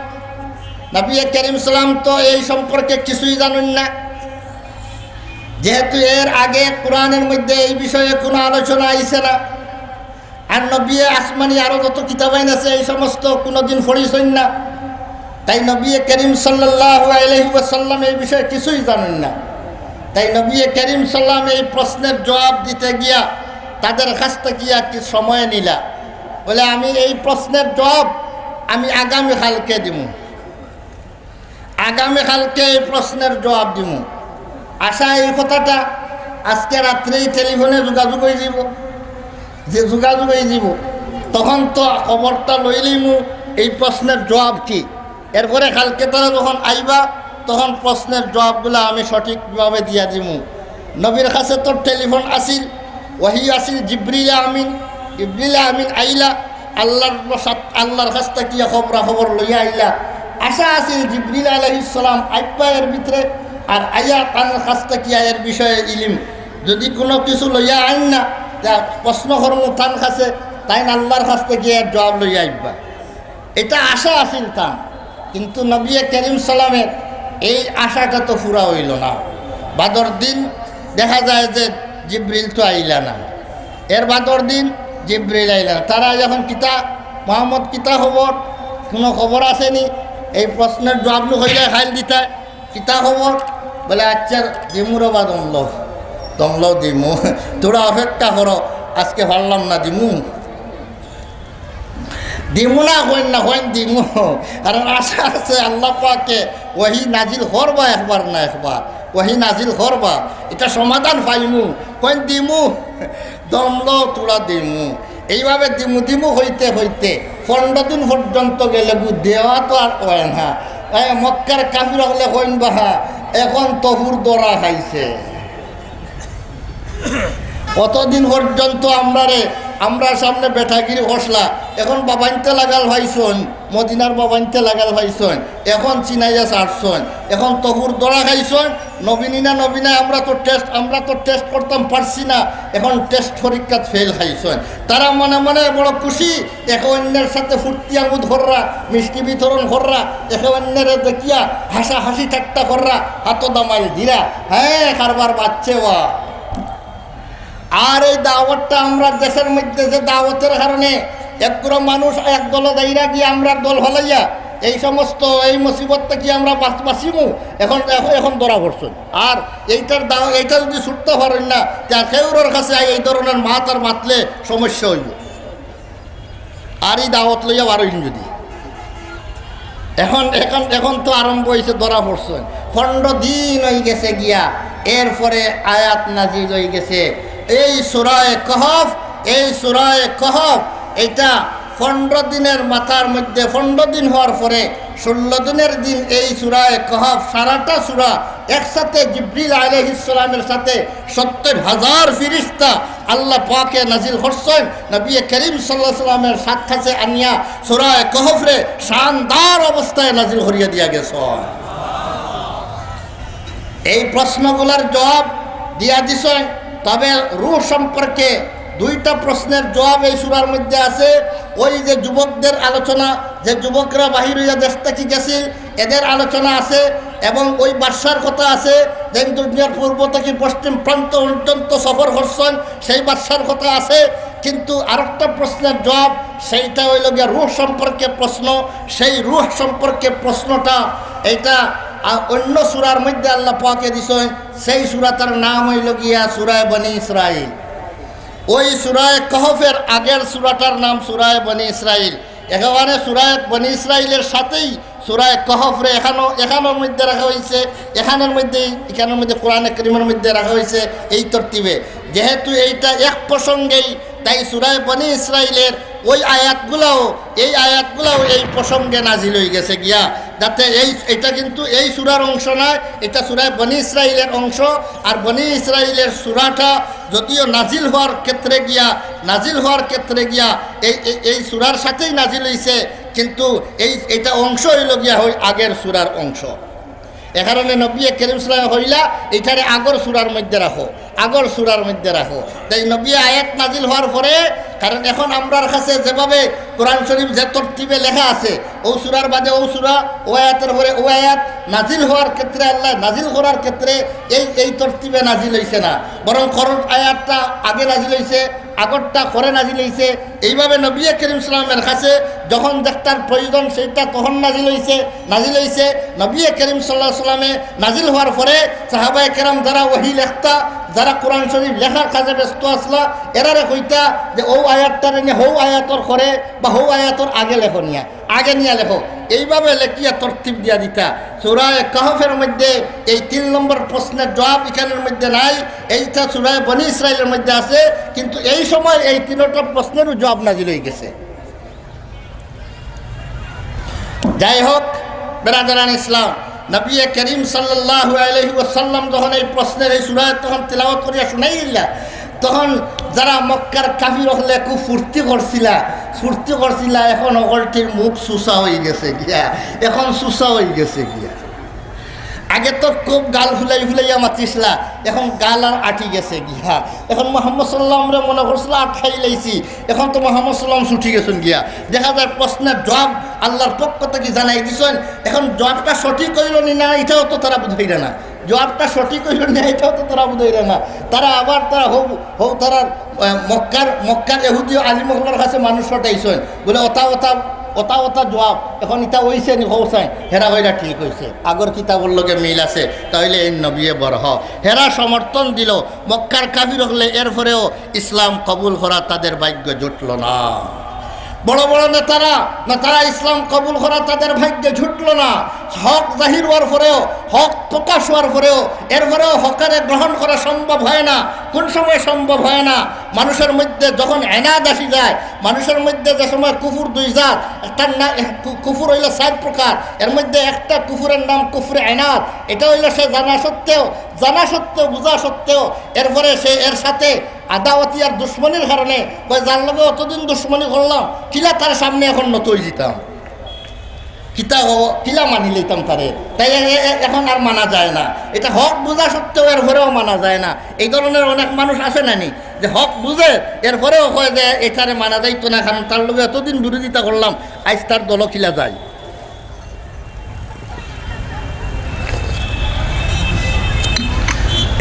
নবী করিম সাল্লাম তো এই সম্পর্কে কিছুই জানইন না, যেহেতু এর আগে কোরআনের মধ্যে এই বিষয়ে কোনো আলোচনা আইছে না। আর নবী আসমানি আরো যত কিতাবাইন আছে, এই সমস্ত কোনোদিন পড়ছইন না। তাই নবী করিম সাল্লাল্লাহু আলাইহি ওয়াসাল্লাম এই বিষয়ে কিছুই জানইন না। তাই নবী করিম সাল্লাম এই প্রশ্নের জবাব দিতে গিয়া তাদের কাছ থাকিয়া কি সময় নিলা, বলে, "আমি এই প্রশ্নের জবাব আমি আগামী কালকে দিমু।" আগামী কালকে এই প্রশ্নের জবাব দিমু। আশা এই কথাটা আজকে রাত্রেই টেলিফোনে যোগাযোগ অইযিবো, যে যোগাযোগ অইযিবো, তখন তো খবরটা লইলিমু এই প্রশ্নের জবাব কি। এরপরে কালকে তারা যখন আইবা, তখন প্রশ্নের জবাবগুলা আমি সঠিকভাবে দিয়া দিমু। নবীর কাছে তো টেলিফোন আছিল, ওহী আছিল, জিবরিল আমিন, জিবরিল আমিন আইলা, আল্লাহর সাথ-, আল্লাহর কাছ থাকিয়া খবরা খবর লইয়া আইলা। আশা আছিল জিবরিল আলাইহিস সালাম আইবা এর ভিতরে, আর আইয়া তান কাছ থাকিয়া এর বিষয়ে ইলিম, যদি কোনো কিছু লইয়া আইন না, তে প্রশ্ন করমু তান কাছে, তাইন আল্লাহর কাছ থাকিয়া এর জবাব লইয়া আইবা। এটা আশা আছিল তান, কিন্তু নবী করিম সাল্লামের এই আশাটা তো পুরা অইলো না। বাদর দিন দেখা যায় যে জিবরিল তো আইলা না, এর বাদর দিন জিবরিল আইলা না। তারা যখন, "কিতা মোহাম্মদ, কিতা খবর? কোনো খবর আছেনি?" এই প্রশ্নের জবাব নু কইলে খাইল দিতায়, "কিতা খবর?" বলে, "আচ্ছা, দিমু রে বা, দমলো, দমলো দিমু, তোরা অপেক্ষা করো, আজকে পারলাম না, দিমু।" দিমু না কইন না, কইন দিমু। কারণ আশা আছে আল্লাহ পাকে ওহী নাজিল করবা একবার না একবার, ওহী নাজিল করবা, এটা সমাধান পাইমু। কইন দিমু, দমলো তোরা দিমু। এইভাবে দিমু দিমু কইতে কইতে পনেরো দিন পর্যন্ত গেলেগু, দেওয়া তো আর অয় না। এ, মক্কার কাফির অকলে কইন বাহা, এখন তহুর দরা খাইছে। কতদিন পর্যন্ত আমরারে আমরার সামনে বেটাগিরি করছলা, এখন বাবাইন্তে লাগাল পাইছইন, মদিনার বাবাইন্তে লাগাল পাইছইন, এখন চিনাইয়া ছাড়ছইন, এখন তহুর ধরা খাইছইন। নবীন নি না নবীন নায়, আমরা তো টেস্ট, আমরা তো টেস্ট করতাম পারছি না, এখন টেস্ট পরীক্ষাত ফেল খাইছইন। তারা মনে মনে বড় খুশি, একে অন্যের সাথে ফুর্তি আমোদ কররা, মিষ্টি বিতরণ কররা, একে অন্যরে দেখিয়া হাসাহাসি ঠাট্টা কররা, হাতো দামাইল দিরা, হ্যাঁ, কারবার বাড়ছে ওয়া। আর এই দাওয়াতটা আমরার দেশের মধ্যে যে দাওয়াতের কারণে একগুলো মানুষ এক দলে যাইরা গিয়া আমরার দল ফালাইয়া এই সমস্ত, এই মুসিবত থাকি আমরা বাচ-, বাচিমু, এখন, এখন, এখন ধরা পড়ছইন। আর এইটার দাও, এইটা যদি ছুটতে পারইন না, তে আর কেউরর কাছে এই ধরনের মাত আর মাতলে সমস্যা অইবো। আর এই দাওয়াত লইয়া বারইন যদি। এখন, এখন, এখন তো আরম্ভ অইছে, ধরা পড়ছইন। পনেরো দিন অই গেছে গিয়া, এরপরে আয়াত নাজিল অই গেছে। এই সূরায়ে কাহফ, এই সূরায়ে কাহফ, এইটা পনেরো দিনের মাথার মধ্যে, পনেরো দিন হওয়ার পরে ষোলো দিনের দিন এই সূরায়ে কাহফ, সারাটা সূরা একসাথে জিবরিল আলাইহিস সালামের সাথে সত্তর হাজার ফিরিস্তা আল্লাহ পাকে নাজিল করছইন, নবী করিম সাল্লাল্লাহু আলাইহি ওয়াসাল্লামের সাক্ষাতে আনিয়া সূরায়ে কাহফরে শানদার অবস্থায় নাজিল করিয়া দিয়া গেছইন। এই প্রশ্নগুলার জবাব দিয়া দিছইন। তবে রূহ সম্পর্কে দুইটা প্রশ্নের জবাব এই সূরার মধ্যে আছে। ওই যে যুবকদের আলোচনা, যে যুবকরা বাহির অইয়া দেশ থাকি গেছিল, এদের আলোচনা আছে, এবং ওই বাদশার কথা আছে, যে দুনিয়ার পূর্ব থাকি পশ্চিম প্রান্ত পর্যন্ত সফর করছইন, সেই বাদশার কথা আছে। কিন্তু আরেকটা প্রশ্নের জবাব, সেইটা অইলো গিয়া রূহ সম্পর্কে প্রশ্ন। সেই রূহ সম্পর্কে প্রশ্নটা, এইটা, আ, অন্য সূরার মধ্যে আল্লাহ পাকে দিছইন। সেই সূরাটার নাম অইলো গিয়া সূরায়ে বনি ইসরাইল। ওই সূরায়ে কাহফের আগের সূরাটার নাম সূরায়ে বনি ইসরাইল। একেবারে সূরায়ে বনি ইসরাইলের সাথেই সূরায়ে কাহফরে এখানো, এখানোর মধ্যে রাখা অইছে, এখানোর মধ্যে, এখানোর মধ্যে কোরআনে করিমের মধ্যে রাখা অইছে এই তরতিবে। যেহেতু এইটা এক প্রসঙ্গেই, তাই সূরায়ে বনি ইসরাইলের ওই আয়াতগুলাও, এই আয়াতগুলাও এই প্রসঙ্গে নাজিল অই গেছে গিয়া। যাতে এই, এটা কিন্তু এই সূরার অংশ নয়, এটা সূরায়ে বনি ইসরাইলের অংশ। আর বনি ইসরাইলের সূরাটা যদিও নাজিল হওয়ার ক্ষেত্রে গিয়া, নাজিল হওয়ার ক্ষেত্রে গিয়া এই, এই, এই সূরার সাথেই নাজিল অইছে, কিন্তু এই, এটা অংশ অইলো গিয়া হয় আগের সূরার অংশ। এ কারণে নবী করিম সাল্লাল্লাহু আলাইহি ওয়াসাল্লাম কইলা, "এইটারে আগর সূরার মধ্যে রাখো, আগর সূরার মধ্যে রাখো।" তাই নবী আয়াত নাজিল হওয়ার পরে, কারণ এখন আমরার কাছে যেভাবে কোরআন শরীফ যে তরতিবে লেখা আছে, ও সূরার বাদে ও সূরা, ও আয়াতের পরে ও আয়াত, নাজিল হওয়ার ক্ষেত্রে আল্লাহ নাজিল করার ক্ষেত্রে এই, এই তরতিবে নাজিল অইছে না, বরং খরচ আয়াতটা আগে নাজিল অইছে, আগরটা পরে নাজিল অইছে। এইভাবে নবী করিম সাল্লামের কাছে যখন যেটার প্রয়োজন, সেইটা তখন নাজিল অইছে, নাজিল অইছে। নবী করিম সাল্লাল্লাহু আলাইহি ওয়াসাল্লামে নাজিল হওয়ার পরে সাহাবায়ে কেরাম যারা ওহী লেখতা, যারা কোরআন শরীফ লেখার কাজে ব্যস্ত আছলা, এরারে কইতা যে, "ও আয়াতটারে নিয়া হউ আয়াতর পরে বা হউ আয়াতর আগে লেখো নিয়া।" আগে নিয়া লেখো। এইভাবে লেখিয়া তরতিব দিয়া দিতা। সূরায়ে কাহফের মধ্যে এই তিন নম্বর প্রশ্নের জবাব ইখানের মধ্যে নাই, এইটা সূরায়ে বনি ইসরাইলের মধ্যে আছে, কিন্তু এই সময় এই তিনটা প্রশ্নেরও জবাব নাজিল অই গেছে। যাই হোক, বেরাদরান ইসলাম, নবী করিম সাল্লাল্লাহু আলাইহি ওয়াসাল্লাম যখন এই প্রশ্নের এই সূরা তখন তিলাওয়াত করিয়া শুনাইলা, তখন যারা মক্কার কাফির অকলে খুব ফুর্তি করছিলা, ফুর্তি করছিলা, এখন অকলটির মুখ সুসা অই গেছে গিয়া, এখন সুসা অই গেছে গিয়া। আগে তো খুব গাল ফুলাই ফুলাইয়া মাতিছিলা, এখন গাল আর আটি গেছে গিয়া। এখন মোহাম্মদ সাল্লাল্লাহু আলাইহি ওয়াসাল্লামরে মনে করছিলা আটকাই লাইছি, এখন তো মোহাম্মদ সাল্লাল্লাহু আলাইহি ওয়াসাল্লাম ছুটি গেছইন গিয়া। দেখা যায় প্রশ্নের জবাব আল্লাহর পক্ষ থাকি জানাই দিছইন। এখন জবাবটা সঠিক অইলো নি না, ইটাও তো তারা বুঝাইরা না। জবাবটা সঠিক অইলো নি না, ইটাও তো তারা বুঝাইরা না। তারা আবার তারা হউ, হউ তারা, আহ, মক্কার, মক্কার ইহুদি আলিম অকলর কাছে মানুষ পাঠাইছইন, বুলে, "অতা, অতা, অতা, অতা জবাব, এখন ইটা অইছে নি, কও চাই।" হেরা কইরা, "ঠিক অইছে, আগর কিতাবর লগে মিল আছে, তাইলে এই নবিয়ে বরহ।" হেরা সমর্থন দিলো, মক্কার কাফির অকলে এরপরেও ইসলাম কবুল করা তাদের ভাগ্য জুটলো না। বড় বড় নেতারা, নেতারা ইসলাম কবুল করা তাদের ভাগ্যে জুটলো না। হক জাহির হওয়ার পরেও, হক প্রকাশ হওয়ার পরেও, এরপরেও হকরে গ্রহণ করা সম্ভব হয় না। কোন সময় সম্ভব হয় না? মানুষের মধ্যে যখন এনাদ আসি যায়, মানুষের মধ্যে যে সময় কুফুর দুই জাত, তার না, কু-, কুফুর হইল চার প্রকার। এর মধ্যে একটা কুফুরের নাম কুফরে এনাদ। এটা হইল সে জানা সত্ত্বেও, জানা সত্ত্বেও, বুঝা সত্ত্বেও, এরপরে সে এর সাথে আদাওয়াতি আর দুশমনির কারণে কয়, "যার লগে অতদিন দুশমনি করলাম, কিলা তার সামনে এখন নত হয়ে যেতাম?" কিতা হ-, কিলা মানি লইতাম তারে? তাই এ-, এ-, এ-, এখন আর মানা যায় না। এটা হক বুঝা সত্ত্বেও এরপরেও মানা যায় না। এই ধরনের অনেক মানুষ আছে না নি, যে হক বুঝে, এরপরেও কয় যে এটারে মানা যাইতো না, কারণ তার লগে এতদিন বিরোধিতা করলাম, আইজ তার দল কিলা যায়।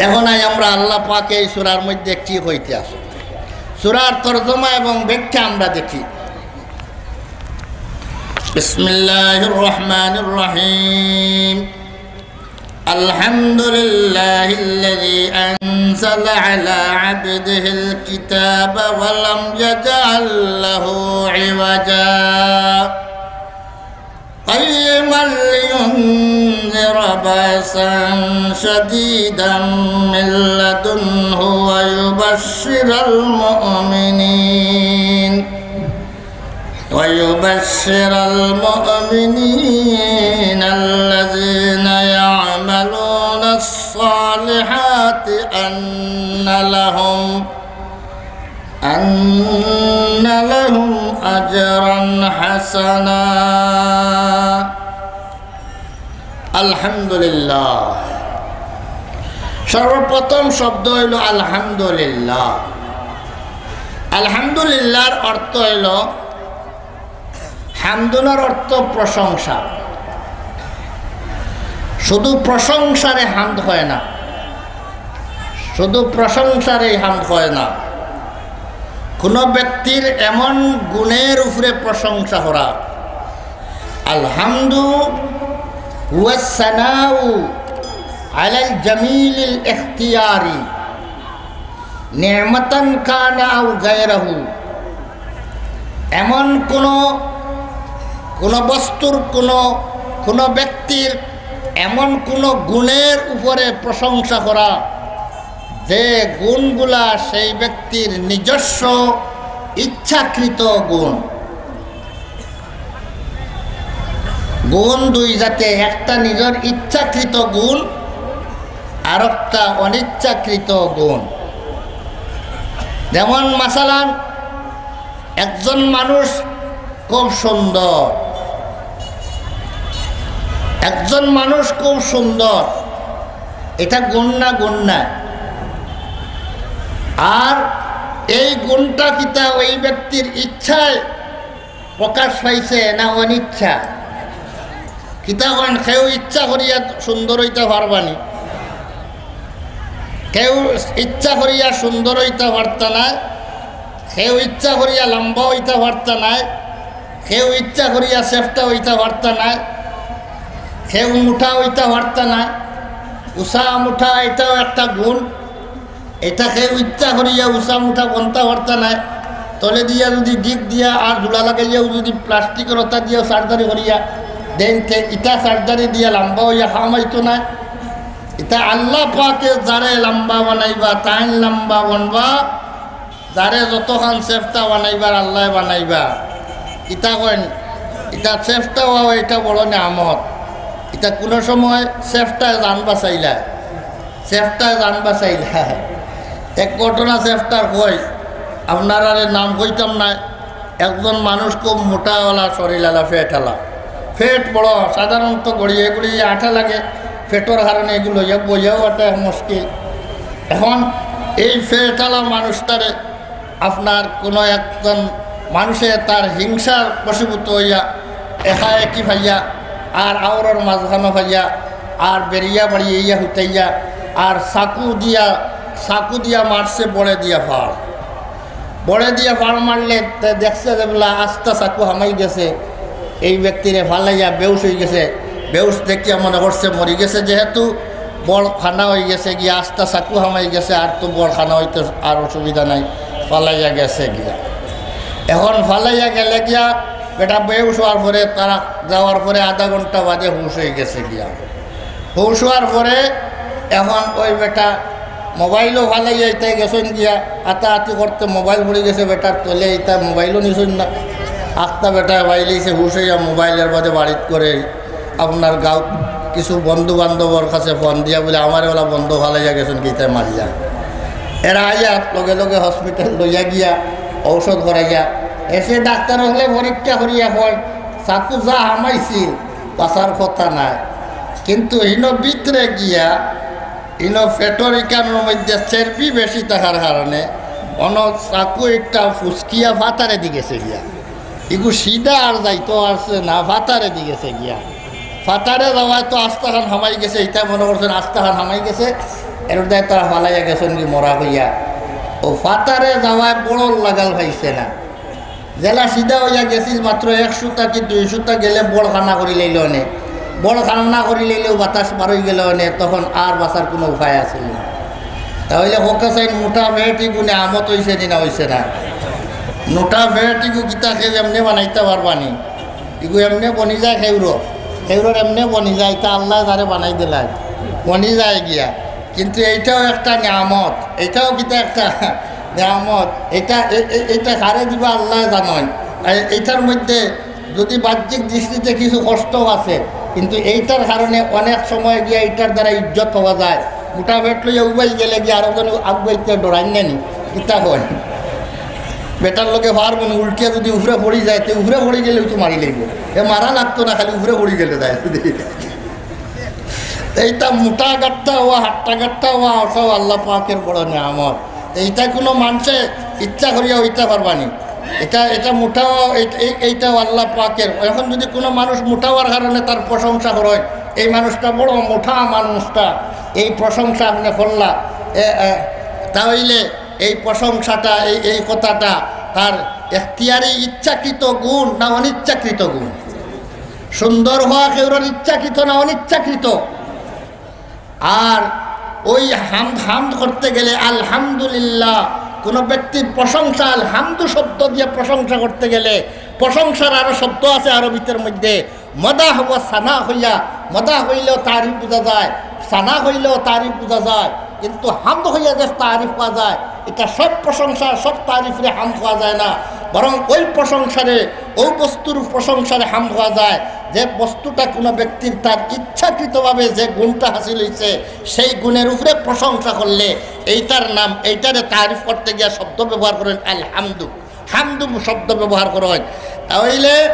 এখন আই আমরা আল্লাহ পাকে এই সূরার মধ্যে কি কইতে আছে, সূরার তর্জমা এবং ব্যাখ্যা আমরা দেখি। بسم الله الرحمن الرحيم. الحمد لله الذي أنزل على عبده الكتاب ولم يجعل له عوجا قيما لينذر بأسا شديدا من لدنه ويبشر المؤمنين ويبشر المؤمنين الذين يعملون الصالحات أن لهم أن لهم أجرا حسنا. আলহামদুলিল্লাহ। সর্বপ্রথম শব্দ হইল আলহামদুলিল্লাহ। আলহামদুলিল্লাহর অর্থ হইল, হামদুনার অর্থ প্রশংসা। শুধু প্রশংসারে হামদ হয় না, শুধু প্রশংসারে হামদ হয় না। কোনো ব্যক্তির এমন গুণের উপরে প্রশংসা করা। আলহামদু হুয়া সানাউ আলাল জামিলিল ইখতিয়ারি, নি'মাতান কানা আও গায়রাহু। এমন কোনো, কোনো বস্তুর, কোনো, কোনো ব্যক্তির এমন কোনো গুণের উপরে প্রশংসা করা, যে গুণগুলা সেই ব্যক্তির নিজস্ব ইচ্ছাকৃত গুণ। গুণ দুই জাতে, একটা নিজের ইচ্ছাকৃত গুণ, আর একটা অনিচ্ছাকৃত গুণ। যেমন মাসালান, একজন মানুষ খুব সুন্দর, একজন মানুষ খুব সুন্দর, এটা গুণ না, গুণ না? আর এই গুণটা কিতা ওই ব্যক্তির ইচ্ছায় প্রকাশ পাইছে না অনিচ্ছা? কিতা কইন, কেউ ইচ্ছা করিয়া সুন্দর হইতে পারবানি, কেউ ইচ্ছা করিয়া সুন্দর হইতে পারতা নায়, কেউ ইচ্ছা করিয়া লম্বা হইতে পারতা নায়, কেউ ইচ্ছা করিয়া চেপটা হইতে পারতা নায়, কেউ মোটা হইতে পারতা নায়। উষা মোটা এটাও একটা গুণ। এটা কেউ ইচ্ছা করিয়া উষা মোটা বনতা পারতা নায়। তলে দিয়া যদি ডিগ দিয়া আর জোড়া লাগাইয়াও যদি প্লাস্টিকর ওটা দিয়া সার্জারি করিয়া দেন, তে ইটা সার্জারি দিয়া লম্বা হইয়া কাম আইতো নায়। ইটা আল্লাহ পাকে যারে লম্বা বানাইবা, তাইন লম্বা বনবা, যারে যতখান চেপটা বানাইবার আল্লায় বানাইবা। ইটা কইন, ইটা চেপটা হওয়া, এটা বড় নিয়ামত। ইটা কোনো সময় চেপটায় জান বাঁচাইলা, চেপটায় জান বাঁচাইলা। এক ঘটনা চেপটার কই, আপনারারে নাম কইতাম না। একজন মানুষ খুব মোটাওয়ালা, শরীরওয়ালা, ফ্যাটওয়ালা, ফ্যাট বড়, সাধারণত গড়িয়ে গড়িয়ে আটা লাগে, ফ্যাটর কারণে এগুলো ইয়া বইয়াও আটা মুশকিল। এখন এই ফ্যাটওয়ালা মানুষটারে আপনার কোনো একজন মানুষে তার হিংসার বশীভূত হইয়া একা একই পাইয়া আর আওরর মাঝখানো পাইয়া আর বেরিয়া বাড়িয়ে ইয়া হুতাইয়া আর চাকু দিয়া, চাকু দিয়া মারছে বড়ে দিয়া ফাড়। বড়ে দিয়া ফাড় মারলে তে দেখছে যে বলে আস্তা চাকু হামাই গেছে, এই ব্যক্তিরে ফালাইয়া বেউস হয়ে গেছে। বেউস দেখিয়া মনে করছে মরি গেছে, যেহেতু বড় খানা হয়ে গেছে গিয়া, আস্তা চাকু হামাই গেছে, আর তো বড় খানা হইতে আর অসুবিধা নাই, ফালাইয়া গেছে গিয়া। এখন ফালাইয়া গেলে গিয়া বেটা বেহুশ অওয়ার পরে, তারা যাওয়ার পরে আধা ঘন্টা বাদে হুশ অইগেছে গিয়া। হুশ অওয়ার পরে এখন ওই বেটা মোবাইলও ফালাইয়া ইতায় গেছইন গিয়া, আতাআতি করতে মোবাইল পড়িগেছে বেটার তলে, ইতা মোবাইলও নিছইন না। আখতা বেটায় পাইলিছে হুশ অইয়া মোবাইলর বাদে বাড়িত করে আপনার গাঁওত কিছু বন্ধু বান্ধবর কাছে ফোন দিয়া বলে, "আমারে ওলা বন্ধু ফালাইয়া গেছইন গি ইতায় মারিয়া।" এরা আইয়া লগে লগে হসপিটাল লইয়া গিয়া ঔষধ করাইয়া এসে ডাক্তার অকলে পরীক্ষা করিয়া কয়, "চাকু যা হামাইছিল, বাঁচার কথা নায়।" কিন্তু হিনো ভিতরে গিয়া, হিনো পেটর ইকানোর মধ্যে চর্বি বেশি থাকার কারণে অনো চাকু একটা ফুসকিয়া ফাতারেদি গেছে গিয়া। ইগু সিধা আর যাইতো পারছে না, ফাতারেদি গেছে গিয়া। ফাতারে যাওয়ায় তো আস্তাখান হামাই গেছে, ইতা মনে করছইন আস্তাখান হামাই গেছে, এর দায় তারা ফালাইয়া গেছইন গি মরা অইয়া। ও ফাতারে যাওয়ায় বড়র লাগাল পাইছে না। যেলা সিধা অইয়া গেছিল মাত্র এক সুতা কি দুই সুতা গেলে বড় খানা করি লইল অনে, বড় খানা করি লইলেও বাতাস বার অই গেল অনে, তখন আর বাঁচার কুনু উপায় আছিল না। তা অইলে কউক্কা চাইন, মুটা পেট ইগু নিয়ামত অইছে নি না অইছে না? মুটা পেট ইগু কিতা কেউ এমনে বানাইতা পারবা নি? ইগু এমনে বনি যায় খেউরো, খেউরোর এমনে বনি যায়, ইতা আল্লায় যারে বানাই দিলাইন, বনি যায় গিয়া। কিন্তু এইটাও একটা নিয়ামত, এইটাও কিতা একটা নিয়ামত। এইটা, এ-, এ-, এইটা কারে দিবা আল্লায় জানইন। এ-, এইটার মধ্যে যদি বাহ্যিক দৃষ্টিতে কিছু কষ্ট আছে, কিন্তু এইটার কারণে অনেক সময় গিয়া এইটার দ্বারা ইজ্জত পাওয়া যায়। মুটা পেট লইয়া উবাই গেলে গিয়া আরো জন আগুয়াইতে ডরাইন না নি, কিতা কয়? বেটার লগে পারবো না, উল্টিয়া যদি উপরে পড়ি যায়, তে উপরে পড়ি গেলেও তো মারি লইব। এ মারা লাগতো না, খালি উপরে পড়ি গেলে যায়। এইটা মুটা গাট্টা অওয়া, হাট্টা গাট্টা অওয়া, ওটাও আল্লাহ পাকের বড় নিয়ামত। এইটা কুনু মানষে ইচ্ছা করিয়া অইতা পারবা নি। এটা, এটা মুটা অওয়া, এই-, এই-, এইটাও আল্লাহ পাকের। এখন যদি কুনু মানুষ মুটা অওয়ার কারণে তার প্রশংসা করইন, "এই মানুষটা বড় মুটা মানুষটা", এই প্রশংসা আপনে করলা, এ, এ, তা অইলে এই প্রশংসাটা, এই, এই কথাটা তার এখতিয়ারি ইচ্ছাকৃত গুণ না অনিচ্ছাকৃত গুণ? সুন্দর অওয়া খেউরোর ইচ্ছাকৃত না অনিচ্ছাকৃত? আর ওই হামদ, হামদ করতে গেলে আলহামদুলিল্লাহ, কোনো ব্যক্তির প্রশংসা আলহামদু শব্দ দিয়া প্রশংসা করতে গেলে প্রশংসার আরো শব্দ আছে আরবিতের মধ্যে, মদাহ ওয়া সানা কইয়া, মদাহ কইলেও তারিফ বুঝা যায়, সানা কইলেও তারিফ বুঝা যায়, কিন্তু হামদ কইয়া যে তারিফ পাওয়া যায়, এটা সব প্রশংসা, সব তারিফরে হামদ কওয়া যায় না, বরং ওই প্রশংসারে, ওই বস্তুর প্রশংসারে হামদ কওয়া যায়, যে বস্তুটা কোনো ব্যক্তির তার ইচ্ছাকৃতভাবে যে গুণটা হাসিল অইছে, সেই গুণের উপরে প্রশংসা করলে এইটার নাম, এইটারে তারিফ করতে গিয়া শব্দ ব্যবহার করইন আলহামদু। হামদু শব্দ ব্যবহার করইন। তাইলে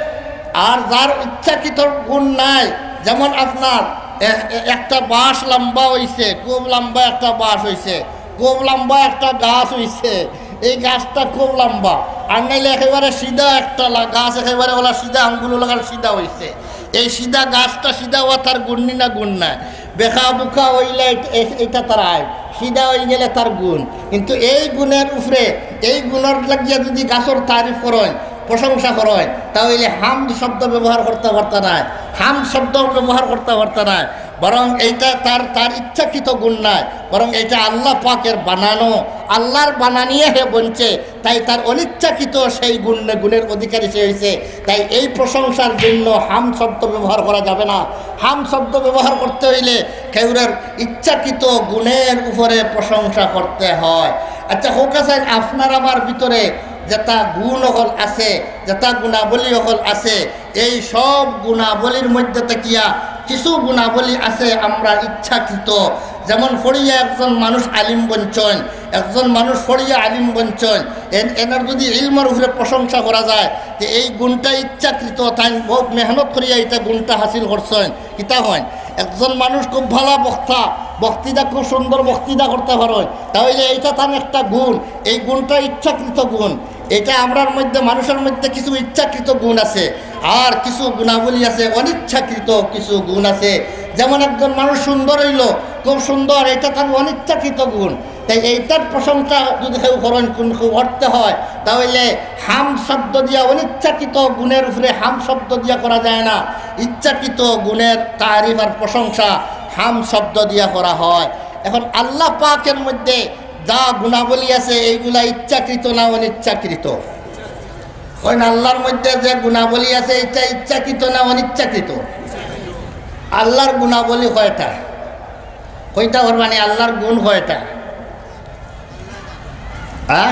আর যার ইচ্ছাকৃত গুণ নাই, যেমন আপনার এ-, এ-, একটা বাঁশ লম্বা অইছে, খুব লম্বা একটা বাঁশ অইছে, খুব লম্বা একটা গাছ অইছে, এই গাছটা খুব লম্বা, আর নাইলে একেবারে সিধা একটা লা-, গাছ একেবারে ওলা সিধা আঙ্গুল লাগার সিধা অইছে। এই সিধা গাছটা সিধা অওয়া তার গুণ নি না গুণ নায়? বেকা বুকা অইলে এট-, এ-, এটা তার আইব, সিধা অই গেলে তার গুণ। কিন্তু এই গুণের উপরে, এই গুণর লাগিয়া যদি গাছর তারিফ করইন, প্রশংসা করইন, তাইলে হামদ শব্দ ব্যবহার করতা পারতা নায়, হামদ শব্দ ব্যবহার করতা পারতা নায়, বরং এইটা তার, তার ইচ্ছাকৃত গুণ নায়, বরং এইটা আল্লাহ পাকের বানানো, আল্লাহর বানানিয়ে হে বনছে, তাই তার অনিচ্ছাকৃত সেই গুণ, গুণের অধিকারী সে অইছে। তাই এই প্রশংসার জন্য হামদ শব্দ ব্যবহার করা যাবে না। হামদ শব্দ ব্যবহার করতে অইলে খেউরোর ইচ্ছাকৃত গুণের উপরে প্রশংসা করতে হয়। আচ্ছা, কউক্কা চাইন, আপনার আমার ভিতরে যেটা গুণ অকল আছে, যেটা গুণাবলী অকল আছে, এই সব গুণাবলীর মধ্যে থাকিয়া কিছু গুণাবলী আছে আমরা ইচ্ছাকৃত। যেমন পড়িয়া একজন মানুষ আলিম বনছইন, একজন মানুষ পড়িয়া আলিম বনছইন, এন-, এনার যদি ইলমর উপরে প্রশংসা করা যায়, তে এই গুণটা ইচ্ছাকৃত, তাইন বহুত মেহনত করিয়া এটা গুণটা হাসিল করছইন। কিতা কইন? একজন মানুষ খুব ভালা বক্তা, বক্তৃতা খুব সুন্দর বক্তৃতা করতা পারইন, তাইলে এইটা তান একটা গুণ, এই গুণটা ইচ্ছাকৃত গুণ। এটা আমরার মধ্যে, মানুষের মধ্যে কিছু ইচ্ছাকৃত গুণ আছে, আর কিছু গুণাবলী আছে অনিচ্ছাকৃত কিছু গুণ আছে। যেমন একজন মানুষ সুন্দর অইলো, খুব সুন্দর, এটা তার অনিচ্ছাকৃত গুণ। তাই এইটার প্রশংসা যদি কেউ করইন, কোন কেউ করতে হয়, তাহলে হামদ শব্দ দিয়া, অনিচ্ছাকৃত গুণের উপরে হামদ শব্দ দিয়া করা যায় না, ইচ্ছাকৃত গুণের তারিফ আর প্রশংসা হামদ শব্দ দিয়া করা হয়। এখন আল্লাহ পাকের মধ্যে যা গুণাবলী আছে, এইগুলা ইচ্ছাকৃত না অনিচ্ছাকৃত? কারণ আল্লাহর মধ্যে যে গুণাবলী আছে, এটা ইচ্ছাকৃত না অনিচ্ছাকৃত? আল্লাহর গুণাবলী কয়টা? কইতা পারবানি আল্লাহর গুণ কয়টা? হ্যাঁ?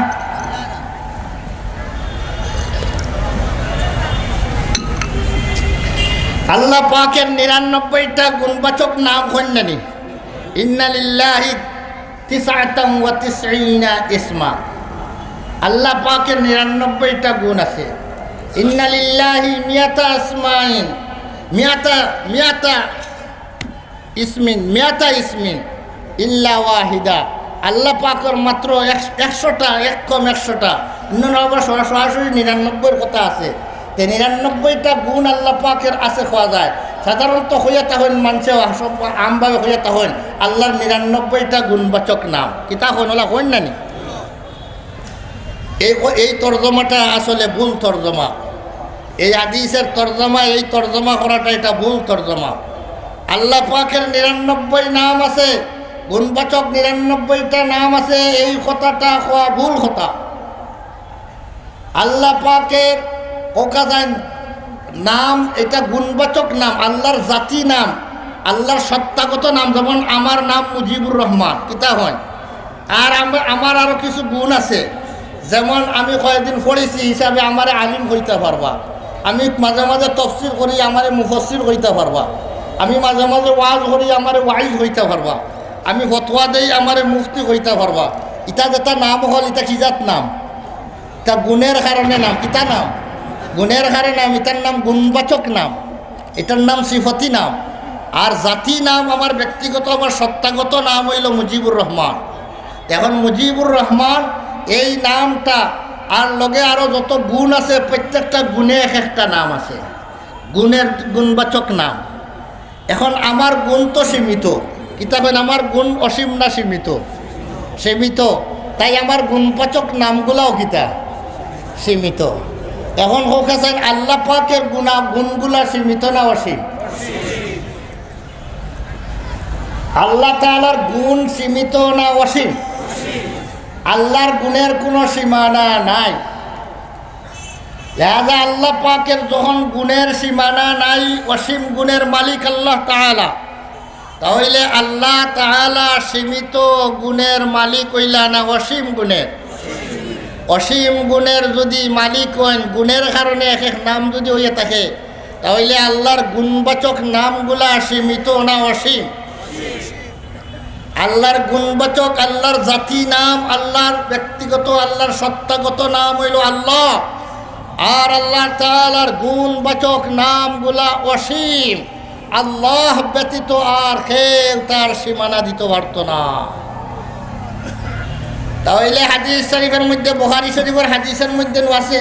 আল্লাহ পাকের নিরানব্বইটা গুণবাচক নাম কইন্নানি। ইন্না লিল্লাহি তিসআতান ওয়া তিসঈনা ইসমা। আল্লাহ পাকের নিরানব্বইটা গুণ আছে। ইন্না লিল্লাহি মিয়াতা আসমাইন, মিয়াতা, মিয়াতা ইসমিন, মিয়াতা ইসমিন ইল্লা ওয়াহিদা। আল্লাহ পাকের মাত্র এক-, একশোটা, এক কম একশোটা, অন্যান্য আবার সরা-, সরাসরি নিরানব্বইর কথা আছে। তে নিরানব্বইটা গুণ আল্লাহ পাকের আছে কওয়া যায়। সাধারণত কইয়া তা হইন মানষে, সব আমভাবে কইয়া তা হইন আল্লাহর নিরানব্বইটা গুণবাচক নাম। কিতা কইন, ওলা কইন না নি? এই, এই তর্জমাটা আসলে ভুল তর্জমা। এই হাদিসের তর্জমা, এই তর্জমা করাটা, এটা ভুল তর্জমা। আল্লাহ পাকের নিরানব্বই নাম আছে, গুণবাচক নিরানব্বইটা নাম আছে, এই কথাটা কওয়া ভুল কথা। আল্লাহ পাকের কওকা যাইন নাম, এটা গুণবাচক নাম, আল্লাহর জাতি নাম, আল্লাহর সত্তাগত নাম। যেমন আমার নাম মুজিবুর রহমান, কিতা হয়? আর আম-, আমার আরো কিছু গুণ আছে, যেমন আমি কয়দিন পড়ছি হিসাবে আমারে আলিম কইতা পারবা। আমি মাঝে মাঝে তফসির করি, আমারে মুফাসসির কইতা পারবা। আমি মাঝে মাঝে ওয়াজ করি, আমারে ওয়াইজ কইতা পারবা। আমি ফতোয়া দেই, আমারে মুফতি কইতা পারবা। ইটা যেটা নাম অকল, ইটা কি জাত নাম? ইটা গুণের কারণে নাম। কিতা নাম? গুণের কারণে নাম। ইটার নাম গুণবাচক নাম, ইটার নাম সিফতি নাম। আর জাতি নাম, আমার ব্যক্তিগত, আমার সত্তাগত নাম অইলো মুজিবুর রহমান। এখন মুজিবুর রহমান এই নামটা, আর লগে আরো যত গুণ আছে, প্রত্যেকটা গুণে এক একটা নাম আছে, গুণের, গুণবাচক নাম। এখন আমার গুণ তো সীমিত। কিতা কইন, আমার গুণ অসীম না সীমিত? সীমিত। তাই আমার গুণবাচক নামগুলাও কিতা? সীমিত। এখন কওকা চাইন, আল্লাহ পাকের গুণা-, গুণগুলা সীমিত না অসীম? আল্লাহ তাআলার গুণ সীমিত না অসীম? আল্লাহর গুণের কোনো সীমানা নাই। লেহাজা আল্লাহ পাকের যখন গুণের সীমানা নাই, অসীম গুণের মালিক আল্লাহ তাআলা, তাহলে আল্লাহ তাআলা সীমিত গুণের মালিক অইলা না অসীম গুণের? অসীম গুণের যদি মালিক অইন, গুণের কারণে এক এক নাম যদি অইয়া থাকে, তাহলে আল্লাহর গুণবাচক নামগুলা সীমিত না অসীম? আল্লাহর গুণবাচক, আল্লাহর জাতি নাম, আল্লাহর ব্যক্তিগত, আল্লাহর সত্তাগত নাম অইলো আল্লাহ। আর আল্লাহ তাআলার গুণবাচক নামগুলা অসীম। আল্লাহ ব্যতীত আর কেউ তার সীমানা দিতো পারতো না। তাহলে হাদিস শরীফের মধ্যে, বুখারী শরীফের হাদিসের মধ্যে আছে,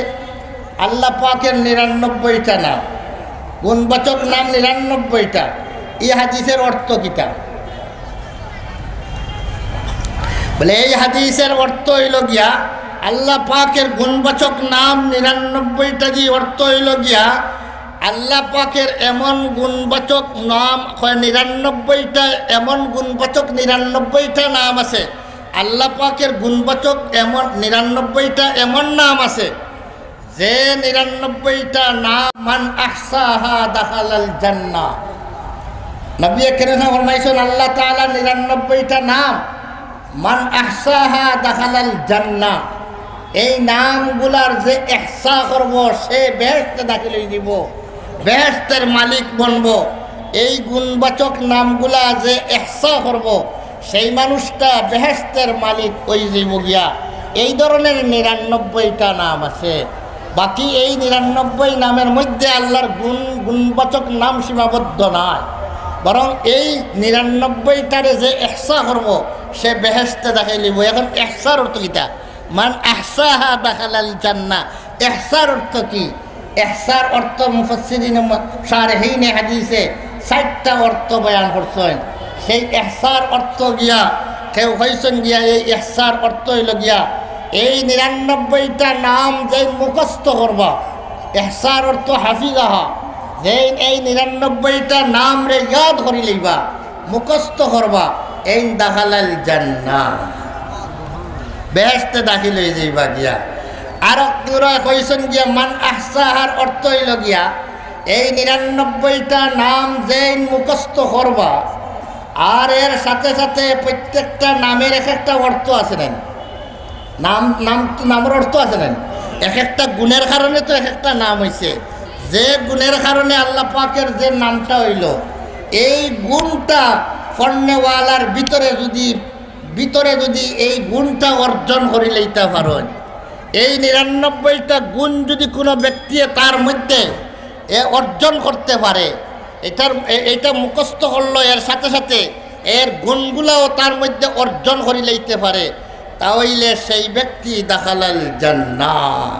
আল্লাহ পাকের নিরানব্বইটা নাম, গুণবাচক নাম নিরানব্বইটা। এই হাদিসের অর্থ কিতা? বলে, এই হাদিসের অর্থ অইলো গিয়া, আল্লাহ পাকের গুণবাচক নাম নিরানব্বইটা, কি অর্থ অইলো গিয়া, আল্লাহ পাকের এমন গুণবাচক নাম, কয় নিরানব্বইটা, এমন গুণবাচক নিরানব্বইটা নাম আছে। আল্লাহ পাকের গুণবাচক এমন নিরানব্বইটা এমন নাম আছে, যে নিরানব্বইটা নাম, মান আহসাহা দাখালাল জান্নাহ। নবী করিম ফরমাইছইন, আল্লাহ তাআলা নিরানব্বইটা নাম, মান আহসাহা দাখালাল জান্নাহ, এই নামগুলার যে ইহসা করব, সে বেহেশতে দাখিল অই যিব, বেহেশতের মালিক বনব। এই গুণবাচক নামগুলা যে ইহসা করব, সেই মানুষটা বেহেশতের মালিক অই যিব গিয়া। এই ধরনের নিরানব্বইটা নাম আছে। বাকি এই নিরানব্বই নামের মধ্যে আল্লাহর গুণ, গুণবাচক নাম সীমাবদ্ধ নয়, বরং এই নিরানব্বইটারে যে ইহসা করব, সে বেহেশতে দাখিল অইব। এখন ইহসার অর্থ কিতা? মান আহসাহা দাখালাল জান্নাহ। ইহসার অর্থ কি? ইহসার অর্থ মুফাসসিরিনে ম-, শারহিনে হাদিসে চাইরটা অর্থ বয়ান করছইন। সেই ইহসার অর্থ গিয়া, কেউ কইছইন গিয়া, এই ইহসার অর্থ অইলো গিয়া, এই নিরানব্বইটা নাম যেইন মুখস্থ করবা, ইহসার অর্থ হাফিজাহা, যেইন এই নিরানব্বইটা নামরে ইয়াদ করি লইবা, মুখস্থ করবা, এইন দাখালাল জান্নাহ, বেহেশতে দাখিল অই যাইবা গিয়া। আরক কেউরে কইছইন গিয়া, মান আহসাহার অর্থ অইলো গিয়া, এই নিরানব্বইটা নাম যেইন মুখস্থ করবা, আর এর সাথে সাথে প্রত্যেকটা নামের এক একটা অর্থ আছে নানি? নাম, নাম, নামর অর্থ আছে নানি? এক একটা গুণের কারণে তো এক একটা নাম অইছে। যে গুণের কারণে আল্লাহ পাকের যে নামটা অইলো, এই গুণটা পড়নেওয়ালার ভিতরে যুদি, ভিতরে যুদি এই গুণটা অর্জন করি লইতা পারইন, এই নিরানব্বইটা গুণ যুদি কুনু ব্যক্তিয়ে তার মধ্যে এ অর্জন করতে পারে, এটার, এ-, এইটা মুখস্থ করলো, এর সাথে সাথে এর গুণগুলাও তার মধ্যে অর্জন করি লইতে পারে, তা অইলে সেই ব্যক্তি দাখালাল জান্নাহ,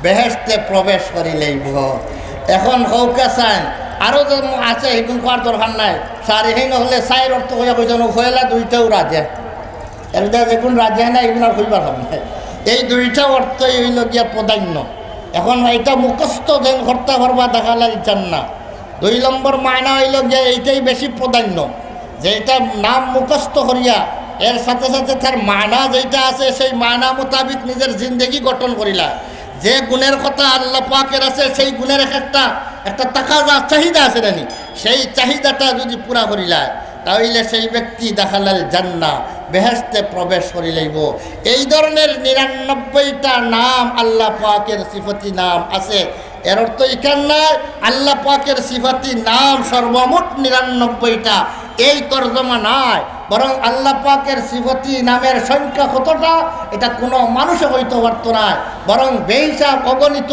বেহেশতে প্রবেশ করি লইব। এখন কউক্কা চাইন, আরো যে আছে, এগুন কওয়ার দরকার নাই। সারিহীন অকলে চাইর অর্থ কইয়া কইছইন, ও পয়লা দুইটাউ রাজে। এর মধ্যে যেগুন রাজে না, এগুন আর কইবার কাম নাই। এই দুইটা অর্থই অইলো গিয়া প্রাধান্য। এখন এইটা মুখস্থ যেইন করতা পারবা, দাখালাল জান্নাহ। দুই নম্বর মানা অইলো গিয়া এইটাই বেশি প্রাধান্য, যে এটা নাম মুখস্থ করিয়া এর সাথে সাথে তার মানা যেইটা আছে, সেই মানা মোতাবিক নিজের জিন্দেগি গঠন করিলা। যে গুণের কথা আল্লাহ পাকের আছে, সেই গুণের এক একটা, একটা তাকাজা, চাহিদা আছে নানি, সেই চাহিদাটা যুদি পুরা করিলা, তা অইলে সেই ব্যক্তি দাখালাল জান্নাহ, বেহেশতে প্রবেশ করি লইব। এই ধরনের নিরানব্বইটা নাম আল্লাহ পাকের সিফতি নাম আছে। এর অর্থ ইখান নায় আল্লাহ পাকের সিফতি নাম সর্বমোট নিরানব্বইটা, এই তর্জমা নায়। বরং আল্লাহ পাকের সিফতি নামের সংখ্যা কতটা, এটা কুনু মানুষে কইতো পারতো নায়। বরং বেহিসাব, অগণিত।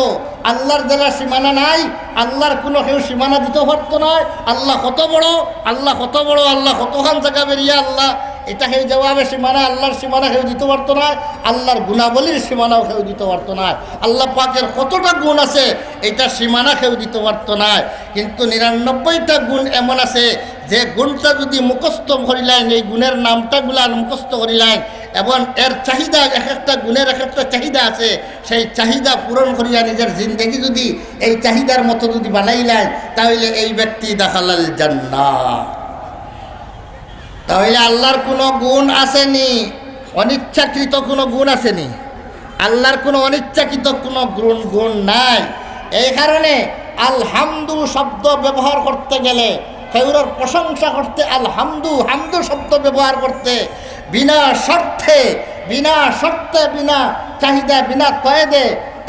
আল্লাহর যেলা সীমানা নাই, আল্লাহর কুনু কেউ সীমানা দিতো পারতো নায়। আল্লাহ কত বড়, আল্লাহ কত বড়, আল্লাহ কতখান জাগা বেরিয়া আল্লাহ, এটা কেউ জবাবে সীমানা, আল্লাহর সীমানা কেউ দিতো পারতো নায়, আল্লাহর গুণাবলীর সীমানাও কেউ দিতো পারতো নায়। আল্লাহ পাকের কতটা গুণ আছে, এটা সীমানা কেউ দিতো পারতো নায়। কিন্তু নিরানব্বইটা গুণ এমন আছে, যে গুণটা যুদি মুখস্থ করিলাইন, এই গুণের নামটা গুলান মুখস্থ করিলাইন, এবং এর চাহিদা, এক একটা গুণের এক একটা চাহিদা আছে, সেই চাহিদা পূরণ করিয়া নিজের জিন্দেগি যুদি এই চাহিদার মতো যুদি বানাইলাইন, তা অইলে এই ব্যক্তি দাখালাল জান্নাহ। তা অইলে আল্লাহর কুনু গুণ আছে নি, অনিচ্ছাকৃত কুনু গুণ আছে নি? আল্লাহর কুনু অনিচ্ছাকৃত কুনু গুণ, গুণ নাই। এই কারণে আলহামদু শব্দ ব্যবহার করতে গেলে, কেউরর প্রশংসা করতে আলহামদু, হামদু শব্দ ব্যবহার করতে বিনা শর্তে, বিনা শর্তে, বিনা চাহিদা, বিনা কয়েদে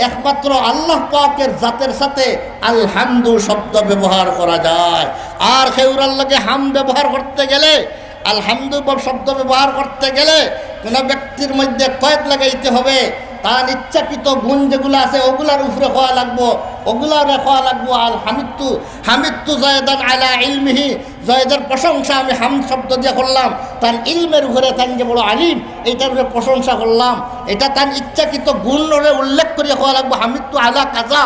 একমাত্র আল্লাহ পাকের জাতের সাথে আলহামদু শব্দ ব্যবহার করা যায়। আর কেউরর লগে হাম ব্যবহার করতে গেলে, আলহামদু শব্দ ব্যবহার করতে গেলে কুনু ব্যক্তির মধ্যে কয়েদ লাগাইতে হবে। তার ইচ্ছাকৃত গুণ যেগুলা আছে, ওগুলার উপরে কওয়া লাগবো, ওগুলারে কওয়া লাগবো আল হামিদতু, হামিদতু জায়দান আলা ইলমিহি, জয়েদের প্রশংসা আমি হাম শব্দ দিয়া করলাম, তার ইলমের উপরে, তার যে বড় আলিম, এইটার উপরে প্রশংসা করলাম। এটা তার ইচ্ছাকৃত গুণরে উল্লেখ করিয়া কওয়া লাগবো, হামিদতু আলা কাজা,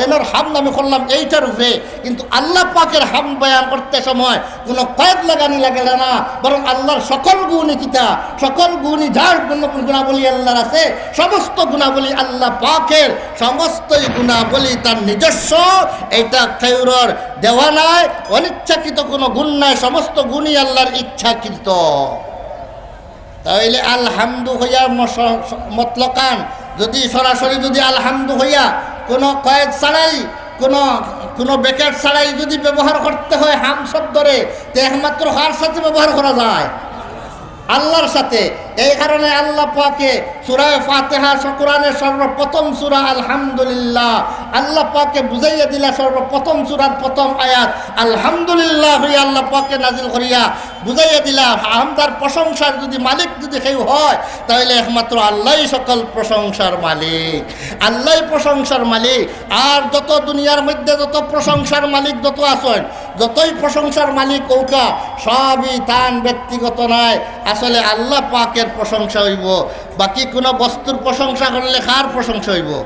এনর হামদ আমি করলাম এইটার উপরে। কিন্তু আল্লাহ পাকের হামদ বয়ান করতে সময় কুনু কয়েদ লাগানি লাগে না, বরং আল্লাহর সকল গুণই কিতা, সকল গুণই যার গুণ-, গুণাবলী আল্লাহর আছে, সমস্ত গুণাবলী আল্লাহ পাকের, সমস্তই গুণাবলী তার নিজস্ব, এইটা কেউরর দেওয়া নাই, অনিচ্ছাকৃত কুনু গুণ নাই, সমস্ত গুণই আল্লাহর ইচ্ছাকৃত। তা অইলে আলহামদু কইয়া মশ-, মতলকান যুদি সরাসরি যুদি আলহামদু কইয়া কুনু কয়েদ ছাড়াই, কুনু, কুনু bracket ছাড়াই যুদি ব্যবহার করতে হয় হাম শব্দরে, তে একমাত্র কার সাথে ব্যবহার করা যায়? আল্লাহর সাথে। এই কারণে আল্লাহ পাকে সূরা ফাতিহা, স-, কোরআনের সর্বপ্রথম সূরা আলহামদুলিল্লাহ। আল্লাহ পাকে বুঝাইয়া দিলা সর্বপ্রথম সূরার প্রথম আয়াত আলহামদুলিল্লাহ অইয়া আল্লাহ পাকে নাজিল করিয়া বুঝাইয়া দিলা, হামদ আর প্রশংসার যুদি মালিক যুদি কেউ হয়, তা অইলে একমাত্র আল্লাহই সকল প্রশংসার মালিক, আল্লাহই প্রশংসার মালিক। আর যত দুনিয়ার মধ্যে যত প্রশংসার মালিক যত আছইন, যতই প্রশংসার মালিক অউক্কা, সবই তান ব্যক্তিগত নায়, আসলে আল্লাহ পাকের প্রশংসা অইবো। বাকি কুনু বস্তুর প্রশংসা করলে কার প্রশংসা অইবো?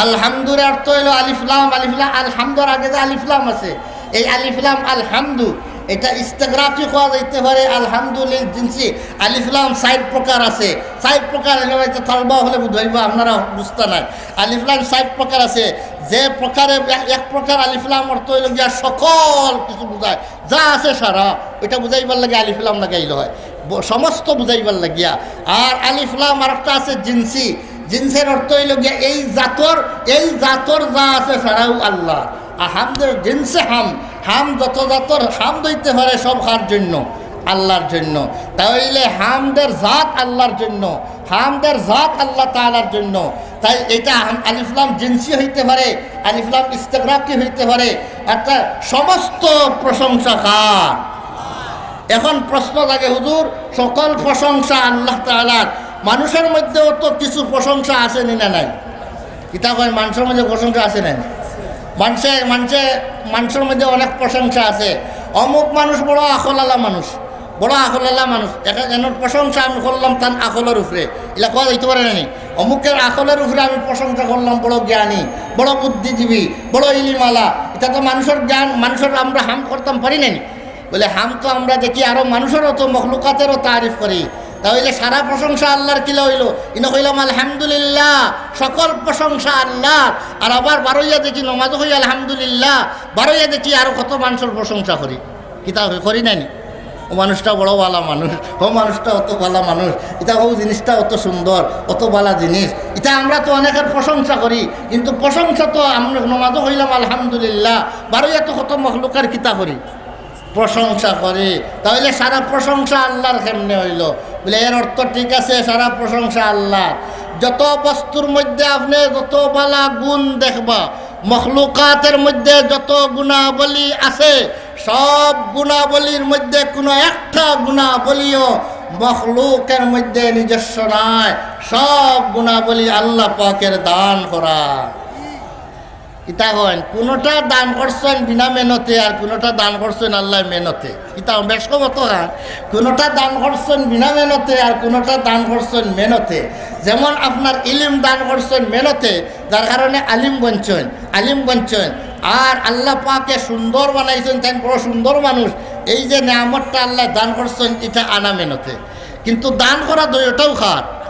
আলহামদুর অর্থ অইলো আলিফ লাম, আলিফ লাম, আলহামদুর আগে যে আলিফ লাম আছে, এই আলিফ লাম আলহামদু, এটা ইস্তেগরাকি কওয়া যাইতে পারে, আলহামদু লিল জিনসি। আলিফ লাম চাইর প্রকার আছে, চাইর প্রকার অইলো, এটা তালবা অকলে বুঝাইবা, আপনারা বুঝতা নায়। আলিফ লাম চাইর প্রকার আছে, যে প্রকারে এক, এক প্রকার আলিফ লাম অর্থ অইলো গিয়া সকল কিছু বুঝায়, যা আছে সারা, ওইটা বুঝাইবার লাগি আলিফ লাম লাগাইল হয়, ব-, সমস্ত বুঝাইবার লাগিয়া। আর আলিফ লাম আরেকটা আছে জিনসি, জিনসের অর্থ অইলো গিয়া এই জাতর, এই জাতর যা আছে সারাউ আল্লাহ। আর হামদের জিনসে হাম, হাম যত জাতর হামদ অইতে পারে সব কার জন্য? আল্লাহর জন্য। তাইলে হামদের জাত আল্লাহর জন্য, হামদের জাত আল্লাহ তাআলার জন্য। তাই এটা হাম-, আলিফ লাম জিনসি হইতে পারে, আলিফ লাম ইস্তেগরাকি হইতে পারে, অর্থাৎ সমস্ত প্রশংসা কার? এখন প্রশ্ন জাগে, হুজুর, সকল প্রশংসা আল্লাহ তাআলার, মানুষের মধ্যেও তো কিছু প্রশংসা আছে নি না নাই? কিতা কয়, মানুষের মধ্যে প্রশংসা আছে না নি? মানুষে, মানুষে, মানুষের মধ্যে অনেক প্রশংসা আছে। অমুক মানুষ বড় আখলআলা মানুষ, বড় আখলআলা মানুষ। এখান এনর প্রশংসা আমি করলাম তান আখলর উপরে, ইলা কওয়া যাইতে পারে না নি? অমুকের আখলর উপরে আমি প্রশংসা করলাম, বড় জ্ঞানী, বড় বুদ্ধিজীবী, বড় ইলিমআলা। এটা তো মানুষের জ্ঞান, মানুষের আমরা হাম করতাম পারি না নি? বলে, হাম তো আমরা দেখি আরো মানুষেরও তো, মখলুকাতেরও তারিফ করি। তাইলে সারা প্রশংসা আল্লাহর কিলা অইলো? ইনো কইলাম আলহামদুলিল্লাহ, সকল প্রশংসা আল্লাহর। আর আবার বারইয়া দেখি নমাজও কই আলহামদুলিল্লাহ, বারইয়া দেখি আরো কত মানুষের প্রশংসা করি। কিতা করি না নি? ও মানুষটা বড় ভালা মানুষ, ও মানুষটা অত ভালা মানুষ, ইটা ও জিনিসটা অত সুন্দর, অত ভালা জিনিস। ইটা আমরা তো অনেকের প্রশংসা করি, কিন্তু প্রশংসা তো আমরা নমাজও কইলাম আলহামদুলিল্লাহ, বারইয়া তো কত মখলুকার কিতা করি? প্রশংসা করি। তাইলে সারা প্রশংসা আল্লাহর কেমনে অইলো? বলে, এর অর্থ ঠিক আছে, সারা প্রশংসা আল্লাহর। যত বস্তুর মধ্যে আপনে যত ভালা গুণ দেখবা, মখলুকাতের মধ্যে যত গুণাবলী আছে, সব গুণাবলীর মধ্যে কোনো একটা গুণাবলীও মখলুকের মধ্যে নিজস্ব নাই। সব গুণাবলী আল্লাহ পাকের দান করা। ইতা কইন, কোনোটা দান করছইন বিনা মেহনতে, আর কোনোটা দান করছইন আল্লাহর মেহনতে। ইতা বেশ কম অত খান, কোনোটা দান করছইন বিনা মেহনতে, আর কোনোটা দান করছইন মেহনতে। যেমন আপনার ইলিম দান করছইন মেহনতে, যার কারণে আলিম বনছইন, আলিম বনছইন। আর আল্লাহ পাকে সুন্দর বানাইছইন, তাইন বড় সুন্দর মানুষ। এই যে নিয়ামতটা আল্লাহ দান করছইন, ইটা আনা মেহনতে। কিন্তু দান করা দুইটাও কার?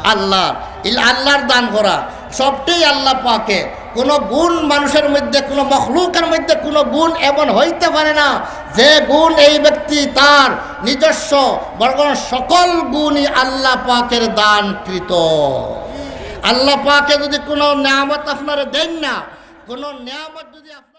আল্লাহর। ইল আল্লাহর দান করা, সবটাই আল্লাহ পাকে। কোনো গুণ মানুষের মধ্যে, কোনো মখলুকের মধ্যে কোনো গুণ এমন হইতে পারে না যে গুণ এই ব্যক্তি তার নিজস্ব, বরং সকল গুণই আল্লাহ পাকের দানকৃত। আল্লাহ পাকে যদি কোনো নিয়ামত আপনারে দেন না, কোনো নিয়ামত যদি আপ-